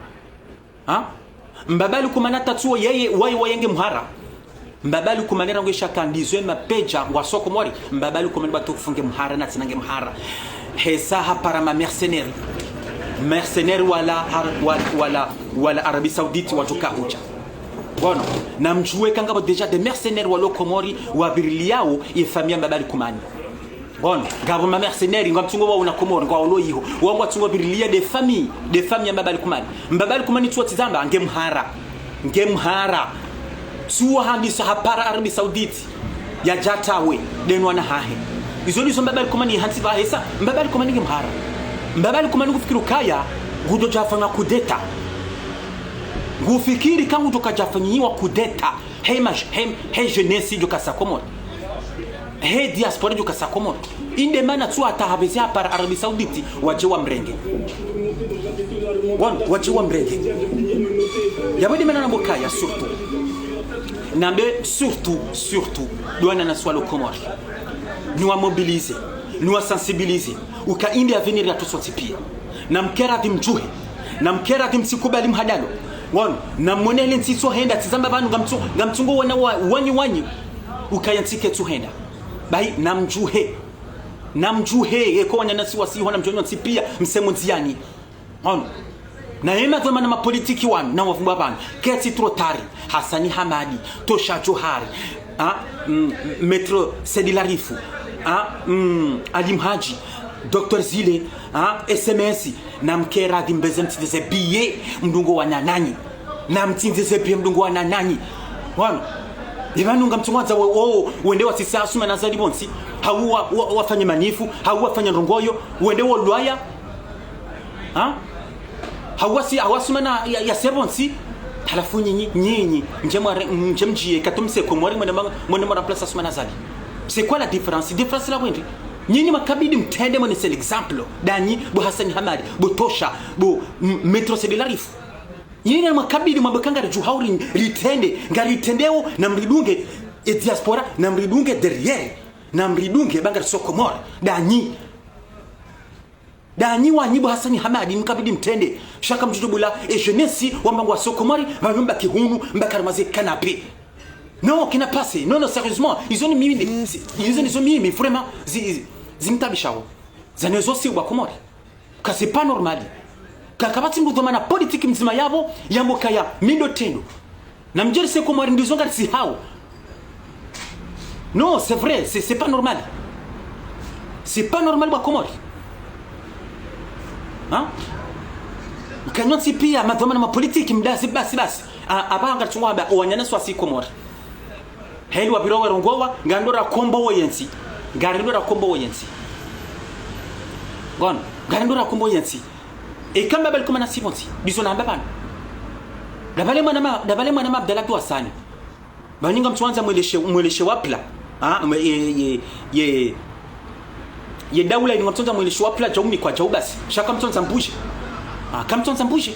Ha? Mbaba Lukumani atatsuwo yeye, wayi waye nge mhara. Mbaba Lukumani rangu esha kandizo e mapedja ngasi Komori. Mbaba Lukumani batukufu nge mhara, na tsena nge mhara. Hesa hapara ma mercenaires. Mercenaires wala har-, wala, wala, wala Arabie Saoudite wadjo kahudja. Ngono, namdjuwe ka ngapvo déjà des mercenaires walo Komori, wapviriliyao ye famiyi ya Mbaba Lukumani. Ngono, ngapvo ma mercenaires, ngwamtsungo wawo na Komori, ngwawo lo iho. Wao ngwatsungo pviriliya des familles, des familles ya Mbaba Lukumani. Mbaba Lukumani tsuwo tsi zamba, nge mhara. Nge mhara. Tsuwo handisa hapara Arabie Saoudite. Yadja tawe, nde nwana hahe. Izo ndizo Mbaba Lukumani hantsi pvahesa, Mbaba Lukumani nge mhara. Mbaba Lukumani ngufikiri ukaya, ngudjo djafanya coup d'État. Ngufikiri ka ngudjo kadjafanyiwa coup d'État. He maj-, he, he jeunesse djo kasi Komori. He diaspora djo kasi Komori. Inde mana tsuwo hata hapveze hapara Arabie Saoudite, wadje wamrenge. Wan-, wadje wamrenge. Yapvo nde mana namkaya surtout. Nambe surtout, surtout. Ndo wananyasi walo Komori. Niwa mobiliser. Niwa sensibiliser. Uka inde avenir yatru sontsi piya. Namkere ati mdjuhe. Namkere ati mtsikubali mhadalo. Ngono, namwone heli ntsi itsohenda, tsi zamba pvanu ngamtsu-, ngamtsungo wona wa-, wanyi wanyi. Ukaya ntsi ketsuhenda. Bahi, namdjuhe. Namdjuhe, eka wananyasi wasiho namdjuhe nyontsi piya, msemo ndziyani. Ngono. Na yema dhwamana mapolitiki wanu, na wavumba pvanu. Ketsi trop tard. Hassani Hamadi, Tosha Djohar, ha? Mm, Maître Said Larifou, ha? Mm, Ali Mhadji, Docteur Zile, ha? S M S, namkere ati mbeze mtsindze ze billet mdungo wananyanyi. Namtsindze ze billet mdungo wananyanyi. Wanu. Ipvanu ngamtsungo wandza wo, wo, wende wasisa Assoumani Azali pvontsi. Hau wa, wa, wafanye manif, hau wafanye ndrongo yo, wende wolwaya. Ha? Hawasi, hawasumana ya, ya se pvontsi. Halafu nyinyi, nyinyi, mdje mware-, mdje mdjiye, katumse Komori mwende ma-, mwende mwa remplace Assoumani Azali. C'est quoi la différence? Différence la pvwende. Nyinyi makabidi mtrende mwonese l'exemple. Ndanyi, bo Hassani Hamadi, bo Tosha, bo M-, Maître Said Larifou. Nyinyi makabidi mwambe ka ngaridjuhao ri-, ritrende, ngaritrendeo, namridunge, e diaspora, namridunge derrière, namridunge ba ngariso Komori. Ndanyi. Ndanyi wanyi bo Hassan Hamadi mkabidi mtrende. Sha kamtsudjubula, e jeunesse, wamba ngwasio Komori, pvanu mbaki hunu, mbaki harumwa ze canapé. Non, kina passé. Non, non, sérieusement. Izo ni mimi, izo ni zo mimi, vraiment, zi, zi, zimtabishao. Zanu zo si wa Komori. Ka c'est pas normal. Ka kapvatsi mdru dhwamana politique mdzima yapvo, yambe ukaya, mi ndo trendo. Na mdjeri se Komori ndizo ngarisihao. Non, c'est vrai, c'est, c'est pas normal. C'est pas normal wa Komori. Hein? Kanyontsi pia, madhwamana ma politique, mdazi basi basi. A, apvaha ngaritsungo hamba, owananya wasi Komori. Heli wapvira warongowa, ngarindo rakombowa yentsi. Ngarindo rakombowa yentsi. Ngono, ngarindo rakombowa yentsi. Eka mbaba likomana sipvontsi, ndizo namba pvanu. Ndapvale mwana ma, ndapvale mwana ma Abdallah Dou Hassan. Pvanu ngamtsuandza mweleshe, mweleshe wa pvla. Ah, mwe, ye, ye, ye, ye daula inu ngamtsuandza mweleshe wa pvla, djaumikwa, djau basi. Sha kamtsuandza mbudje. Ah, kamtsuandza mbudje.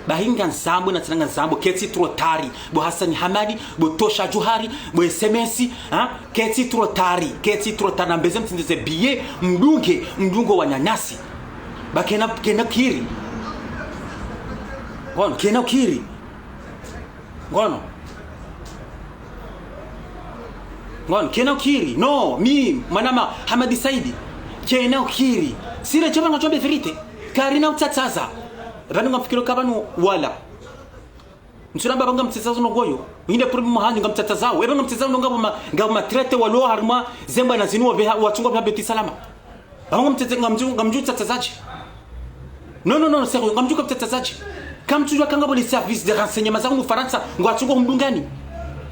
Bahi ngandzambo na tsena ngandzambo, ketsi trop tard. Bo Hassan Hamadi, bo Tosha Djuhari, bo S M S, ha? Ketsi trop tard, ketsi trop tard. Nambeze mtsindeze billet, mdunge, mdunge wananyasi. Ba kena, kena kiri. Ngono, kena kiri. Ngono. Ngono, kena kiri. Non, mi, mwanama, Hamadi Saidi. Kena kiri. Sire chama ngachombe vérité. Karina utsatsaza. Pvanu ngamfikiro ka pvanu wala. Ntsuramba pvanu ngamtsatsaza no ngoyo. Inde problème hanyu ngamtsatsazao. Epva ngamtsatsazao no ngapvo ma, ngapvo ma traître walo harumwa zemba na zinu waveha, watsungo pvya Beti Salama. Pvanu ngamtsatsa, ngamdju, ngamdju tsatsazadje. Non, non, non, sérieux, ngamdju kaptsatsazadje. Kamtsudjua ka ngapvo les services de renseignement za hunu Farantsa, ngwatsungo humdungani.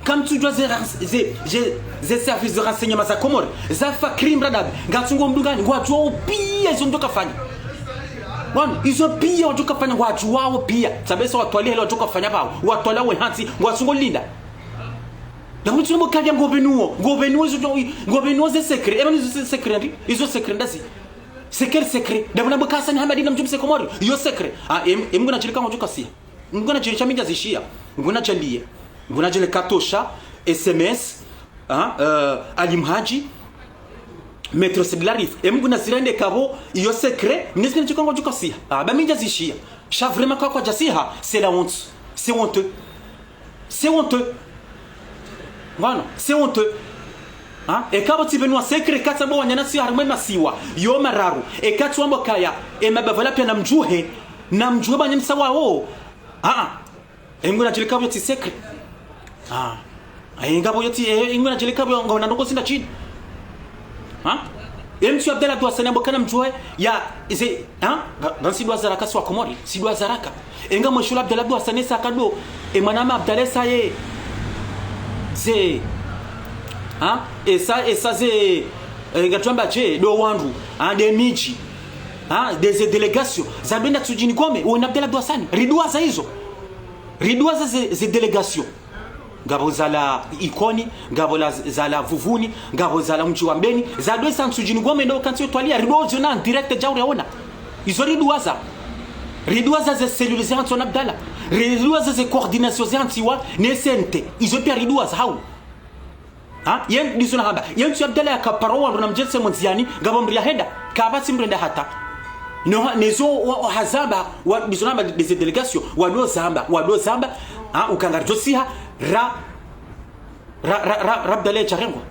Kamtsudjua ze rens-, ze, ze, ze services de renseignement za Komori, za Fakri Mradabi, ngatsungo humdungani, ngwadjuao pia izo mdjo kafanya. Wanu, izo pia wadjo kafanya, ngwadjuao pia. Sabesa watwali hele wadjo kafanya pvao, watwali we hantsi, ngwatsungo linda. Na mutsu nambo kadia ngopvenuo, ngopvenuo izo, ngopvenuo ze secret, epva nizo ze secret ndi, izo secret ndazi. Secret, secret. Ndapvo nambo ka Hassan Hamadi na mdjumse Komori, iyo secret. Ah, em, em nguna djirika ngodjo kasiha. Nguna djiri sha mi ndjazishiya. Nguna djaliye. Nguna djele ka Tosha, S M S, ah, euh, Ali Mhadji, Maître Said Lariffe. Em nguna zirende kapvo, iyo secret, mi nizikini djiko ngodjo kasiha. Ah, ba mi ndjazishiya. Sha vraiment ka kwadjasiha, c'est la honte. C'est honteux. C'est honteux. Ngono, c'est honteux. Ha? Eka pvo tsipvenuwa secret, katsambo wananyasi harumwa masiwa yo mararu. Eka tsuwambo kaya, e mabavu la pia namdjuhe, namdjuhe banyamisa wao. Ah, ah. Em nguna djele kapvo yo tsi secret. Ah. Ayi, ngapvo yo tsi, eh, em nguna djele kapvo yo ngapvo na ndoko sinda chini. Ha? Em tsu Abdallah Dou Hassan yambo kana mdjuhe ya, ze, ha? Ba, ba si dua zaraka swa Komori, si dua zaraka. Enga mweshula Abdallah Dou Hassan esa kado, e mwanama Abdallah esa ye, ze, ha? Esa, esa ze, eh, ngatsuamba dje, ndo wandru, ha? Nde midji, ha? Nde ze délégation, za benda tsudjini kome, wena Abdallah Dou Hassan, riduwaza izo. Riduwaza ze, ze délégation. Ngapvo zalawa Ikoni, ngapvo la, zalawa Vuvuni, ngapvo zalawa mdji wa Mbeni, za dwesa ntsudjini ngome ndo kantsi yo twaliya, riduwaza zona en direct djau riona. Izo riduwaza. Riduwaza ze cellule ze hantsi wa Abdallah. Riduwaza ze coordination ze hantsi wa ne C N T. Izo pia riduwaza hau. Ha? Yen, ndizo nahamba. Yen tsu Abdallah yakaparo wandru namdjetse mondziani, ngapvo mdru yahenda. Kapvatsi mdru henda hata. No, nezo wa, wa hazamba, wa, ndizo nahamba, des délégations, wado zamba, wado zamba, ha, uka ngaridjo siha, ra, ra, ra, ra, ra Abdallah yadjarengwa.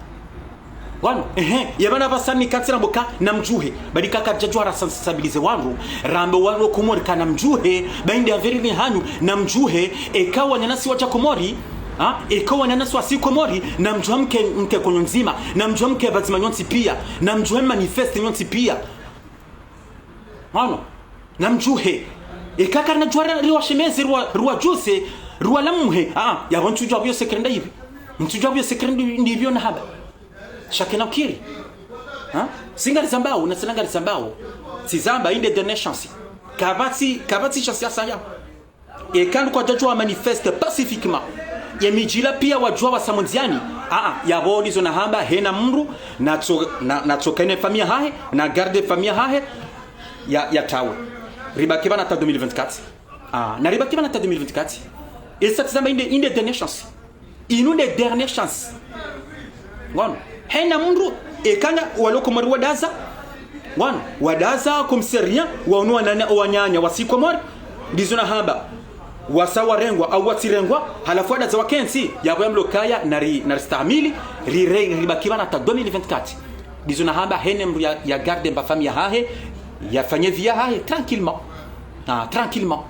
Wanu, ehe, yepvanu pvasa mi kantsi nambo ka, namdjuhe. Badi ka karidjadjuwa ra sensibiliser wandru, rambe wandru Komori ka namdjuhe, ba inde averiri hanyu, namdjuhe, eka wananyasi wadja Komori, ha? Eka wananyasi wasi Komori, namdjuha mke, mke konyo ndzima, namdjuha mke pvadzima nyontsi pia, namdjuhe manifeste nyontsi pia. Wanu, namdjuhe. Eka karinadjuwa ra, riwashemeze, riwa, riwadjuse, riwalamuhe. Ah, yapvo ntsudjuwa pvo yo secret nda ipvi. Ntsudjuwa pvo yo secret ndi, ndi ipvi yo nahamba. Sha kena ukiri. Ha? Si ngarizambao, na tsena ngarizambao. Tsizamba, inde dernière chance. Kapvatsi, kapvatsi chance ya saya. Eka ndo kwadjadjuwa manifeste pacifiquement. Ye midji ila pia wadjuwa wasa mondziani. Ah, ah, yapvo ndizo nahamba, hena mdru, natso, na, natsoka ne famiyi yahahe, na garde famiyi yahahe, ya, yatawe. Ribaki pvanu hata deux mille vingt-quatre. Ah, na ribaki pvanu hata deux mille vingt-quatre. Esa tsizamba inde, inde dernière chance. Inu nde dernière chance. Ngono. Hena mdru, eka nga walo Komori wadaza, Ngwano, wadaza commissariat, waunu wananya, wananya wasi Komori, ndizo nahamba, wasa warengwa, au watsirengwa, halafu wadaza wakentsi, yapvo yamlokaya, nari, naristahamili, rire, ribaki pvanu hata deux mille vingt-quatre. Ndizo nahamba, hene mdru ya, ya garde mba famille yahahe, yafanye vie yahahe, tranquillement. Ah, tranquillement.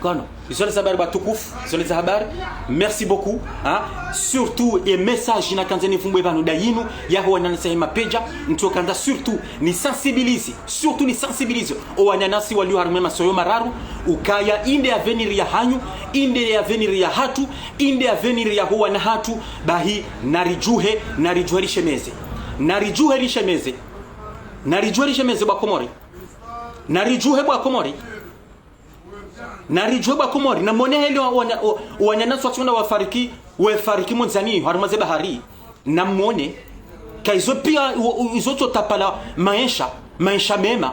Kono, izo nde za habari watukufu, izo nde za habari. Merci beaucoup, hein. Surtout, e message nakandza nivumbuwe pvanu nda yinu, yaho wananyasi wahe mapedja, ntsokandza surtout, ni sensibiliser, surtout ni sensibiliser o wananyasi walio harumwa e masoyo mararu, ukaya inde avenir yahanyu, inde avenir yahatru, inde avenir yaho wana hatru, bahi, naridjuhe, naridjuhe rishemeze. Naridjuhe rishemeze. Naridjuhe rishemeze bo Wakomori. Naridjuhe bo Wakomori. Naridjuhe bo Wakomori, namone heli wa, wa, wa, wananyasi watsona wafariki, wafariki mondzani, harumwa ze bahari. Namone, ka izo pia, u, u, izo tsotapala maesha, maesha mema.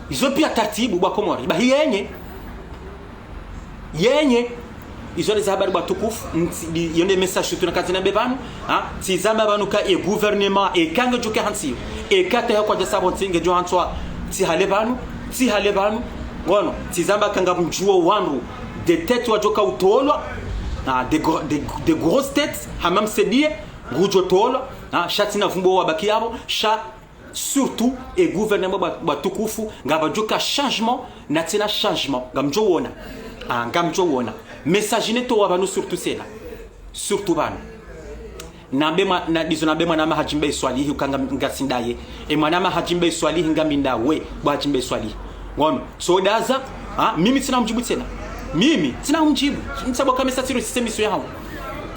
Izo pia tartibu bo Wakomori. Bahi yenye, yenye, izo nde za habari watukufu, ntsi, di, yo nde message tu nakandza nambe pvanu, ha? Tsizamba pvanu ka e gouvernement, eka ngedjo ke hantsi, eka teha kwadjasa pvo ntsi ngedjo hantswa, tsi hale pvanu, tsi hale pvanu, ngono, tsizamba ka ngamdjuo wandru, des têtes wadjoka utolwa, ha, des gro-, des, des grosses têtes, hama Msaidie, ngudjo tolwa, ha, sha tsina vumbuo wabaki yapvo, sha surtout, e gouvernement wa, watukufu, ngapvadjoka changement, na tsena changement, ngamdjo wona. Ah, ngamdjo wona. Message netowa pvanu surtout tsena. Surtout pvanu. Nambe mwa, na, ndizo nambe mwanama Hadji Mbae Swalihi, uka nga, ngasi ndaye. E mwanama Hadji Mbae Swalihi, ngami ndawe, bo Hadji Mbae Swalihi. Ngono, so daza, ha, mimi tsina mdjibu tsena. Mimi, tsina mdjibu. Ntsabo kame satiro système iso yahangu.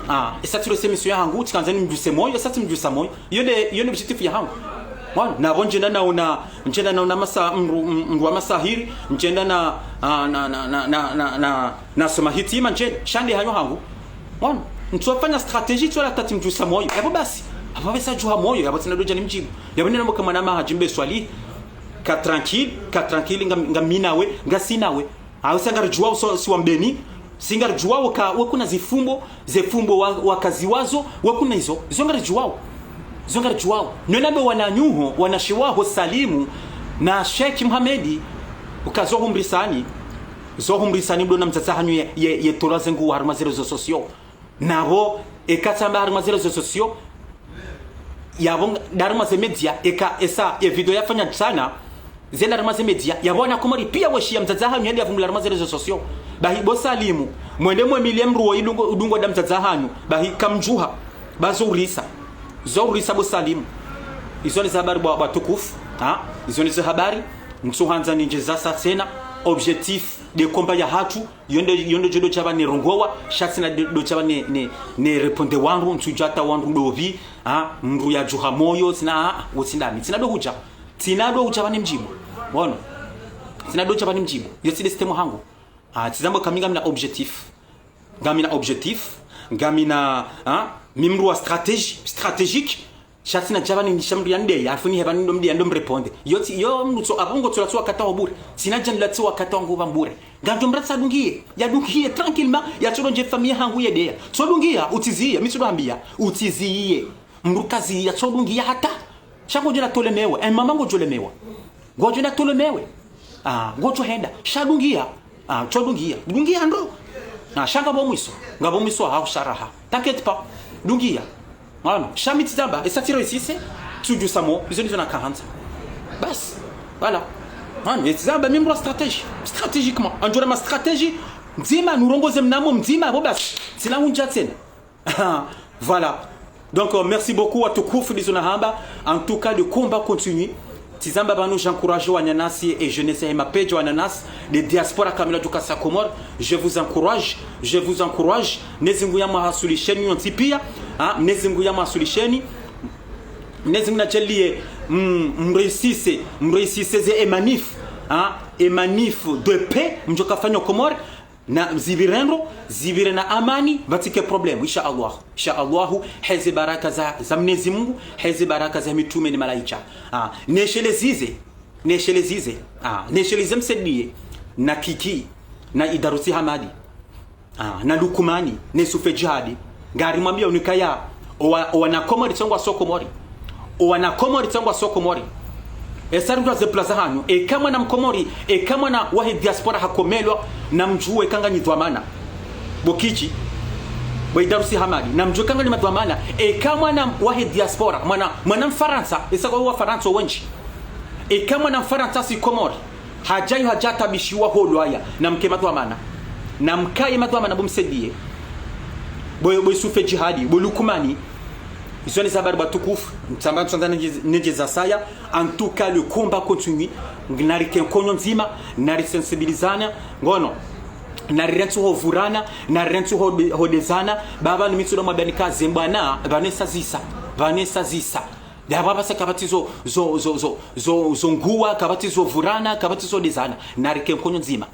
Ah, e satiro système iso yahangu, tsikandza nimdjuse moyo, sati mdjusa moyo. Yo nde, yo nde objectif yahangu. Mwana, napvo ndjenda naona, ndjenda naona masa, mdru, mdru wa masahiri, ndjenda na, ah, na, na soma hitima, ndjenda, sha nde hayo hangu. Mwana, ntsofanya stratégie, ntsola tati mdjusa moyo. Yapvo basi, apvo pvesa djuha moyo, yapvo tsina dodja nimdjibu. Yapvo nina mboka mwanama Hadji Mbae Swalihi, ka tranquille, ka tranquille, nga, ngami nawe, ngasi nawe. Awe si ngaridjuwao so, si wa Mbeni, si ngaridjuwao ka, wakuna zifumbo, zefumbo wa, wakaziwazo, wakuna izo, izo ngaridjuwao. Izo ngaridjuwao. Nona be wananyuho, wanashe waho Salimu, na Sheikh Mohamed, uka zo humrisani, zo humrisani mdo na mdzadze hanyu ye, ye, ye tolwa ze nguo harumwa ze réseaux sociaux. Napvo, eka tsamba harumwa ze réseaux sociaux, yapvo nga, nda harumwa ze média, eka esa, e video yafanya tsana, zenda harumwa ze média, yapvo wana Komori pia weshiya mdzadze hanyu yende yavumbula harumwa ze réseaux sociaux. Bahi bo Salimu, mwende mwemilie mdru wo idungo, udungo nda mdzadze hanyu, bahi kamdjuha, ba zo urisa. Zo urisa bo Salimu. Izo nde za habari bo, bo watukufu, ha? Izo nde za habari, ntsuhandza nindje zasa tsena, objectif de combat yahatru, yo nde, yo nde djo dodja pvanu nirongowa, sha tsina do, dodja pvanu ni, ni, ni répondre wandru, ntsudja hata wandru ndopvi, ha, mdru yadjuha moyo, tsina, ha, wo tsi ndami. Tsina do hudja. Tsina do hudja pvanu nimdjibu. Ngono. Tsina dodja pvanu nimdjibu. Yo tsi nde système hangu. Ha, tsizambo ka mi ngamina objectif. Ngamina objectif. Ngamina, ha, mi mdru wa stratégie, stratégique. Sha tsina dja pvanu ni sha mdru ya ndeya, halafu nihe pvanu ndo mdru ya ndo mrépondre. Yo tsi, yo mdru tso, apvo ngotsola tso wakati wa bure. Tsina dja nila tso wakati wangu pvanu bure. Ngandjo mdru tsa dungiye, yadungiye tranquillement, yatsolo ndje famille hangu ye ndeya. Tso dungiya, utsiziye, mi tso ndo hambiya, utsiziye. Mdru kaziya, tso dungiya hata. Sha ngodjo na tolemewa, e mama ngodjo lemewa. Ngodjo na tolemewe. Ah, ngodjo henda. Sha dungiya. Ah, tso dungiya. Dungiya ndo. Ah, sha ngapvo mwiso. Ngapvo mwiso haho sha raha. T'inquiète pas. Dungiya. Mwana, sha mi tsizamba, esa tsiro isise, tsudjusa mo, izo ndizo nakahandza. Basi. Voilà. Mwana, etsizamba, mi mdru wa stratégie. Stratégiquement. Andjora ma stratégie, ndzima, nurongoze mnamo, ndzima, bo basi. Tsina hundja tsena. Voilà. Donc, euh, merci beaucoup, watukufu, ndizo nahamba. En tout cas, le combat continue. Tsizamba pvanu, j'encourage wananyasi et jeunesse ya mapedja wananyasi, de diaspora kamila djukasa Komori. Je vous encourage, je vous encourage. Mnyezi Mungu yamwasulisheni nyontsi pia. Ah, Mnyezi Mungu yamwasulisheni. Mnyezi Mungu nadjaanlie, mm, mréussisse, mréussisse ze e manif. Ah, e manif de paix, mdjoka fanya Komori. Na zipvire ndro, zipvire na amani, pvatsike problème, insha Allah. Insha Allah, heze baraka za, za Mnyezi Mungu, heze baraka za mitrume ni malaika. Ah, nesheleze ze, nesheleze ze, ah, nesheleze Msaidie, na Kiki, na Idarusi Hamadi, ah, na Lukumani, ne Sufe Jihadi. Ngari mwambia unikaya, owa, owana Komori tsi ngwaso Komori. Owana Komori tsi ngwaso Komori. Esa ridjuwa ze pula zahanyu. Eka mwana mkomori, eka mwana wahe diaspora hakomelwa, namdjuwe ka nganyi dhwamana. Bo Kiki, bo Idarusi Hamadi, namdjuwe ka nganyi madhwamana. Eka mwana wahe diaspora, mwana, mwana Mfarantsa, esa kwa Wafarantsa wendji. Eka mwana Mfarantsa si Komori, hadja yo hadja tabishiwa holwaya, namke madhwamana. Namkaye madhwamana bo Msaidié. Bo, bo Yusufe Djihadi, bo Lukumani. Izo nde ze habari watukufu, ntsamba ntsandza nendje, nendje zasaya. En tout cas, le combat continue. Narike nkonyo ndzima, narisensibilizane, ngono. Narirentsi ho vurana, narirentsi ho de-, ho dezana. Baba ni mitsudo mabani kaze mbwana, pvanu esa zisa, pvanu esa zisa. Daba basa kapvatsi zo, zo, zo, zo, zo, zo nguwa, kapvatsi zo vurana, kapvatsi zo dezana. Narike nkonyo ndzima.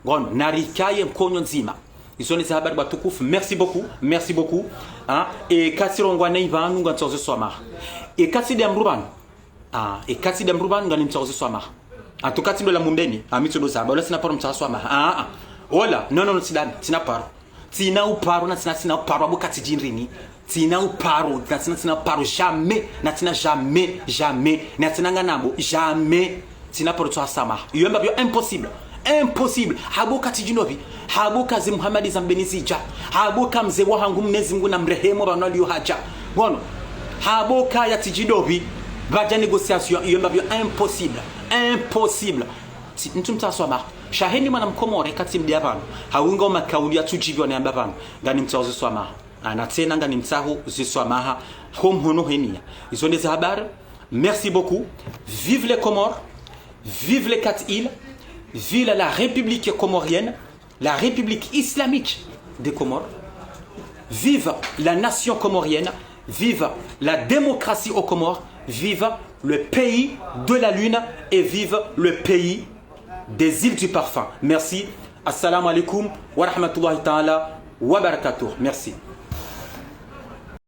Ngono, narikaye nkonyo ndzima. Izo nde ze habari watukufu. Merci beaucoup. Merci beaucoup. Ah, eka tsirongowa nayi pvanu ngamtsaho ze swamaha. Eka tsi de mdru pvanu. Ah, eka tsi de mdru pvanu nganimtsaho ze swamaha. En tout cas tsi ndo la mumbeni. Ah, mitsudo zaba. Ola tsina paro mtsaha swamaha. Ah, ah. Ola. Non, non, non, tsi dami. Tsina paro. Tsina uparo na tsina, tsina uparo. Abo katsi djindrini. Tsina uparo, na tsina, tsina uparo, jamais, na tsina jamais, jamais, na tsina nganambo, jamais, tsina paro tsaha swamaha. Iyo mbapvo impossible, impossible. Habo katsi djindopvi, habo kaze Muhamadi za mbeni zidja, habo ka mze wahangu Mnyezi Mungu namrehemu pvanu aliyo hadja. Ngono, habo kaya tsi djindopvi, pvadja négociation, iyo mbapvo impossible, impossible. Tsi, ntsu mtsaha swamaha. Sha heni mwana mkomori katsi mdiya pvanu. Hawunga umakauli yatsudjiviwa nayamba pvanu. Nganimtsaho ze swamaha. Ah, na tsena nganimtsaho ze swamaha ho mhono heniya. Izo nde ze habari. Merci beaucoup. Vive les Comores. Vive les quatre îles. Vive la République comorienne. La République islamique des Comores. Vive la nation comorienne. Vive la démocratie aux Comores. Vive le pays de la lune et vive le pays des îles du parfum. Merci. Assalamu alaikum wa rahmatullahi ta'ala wa barakatuh. Merci.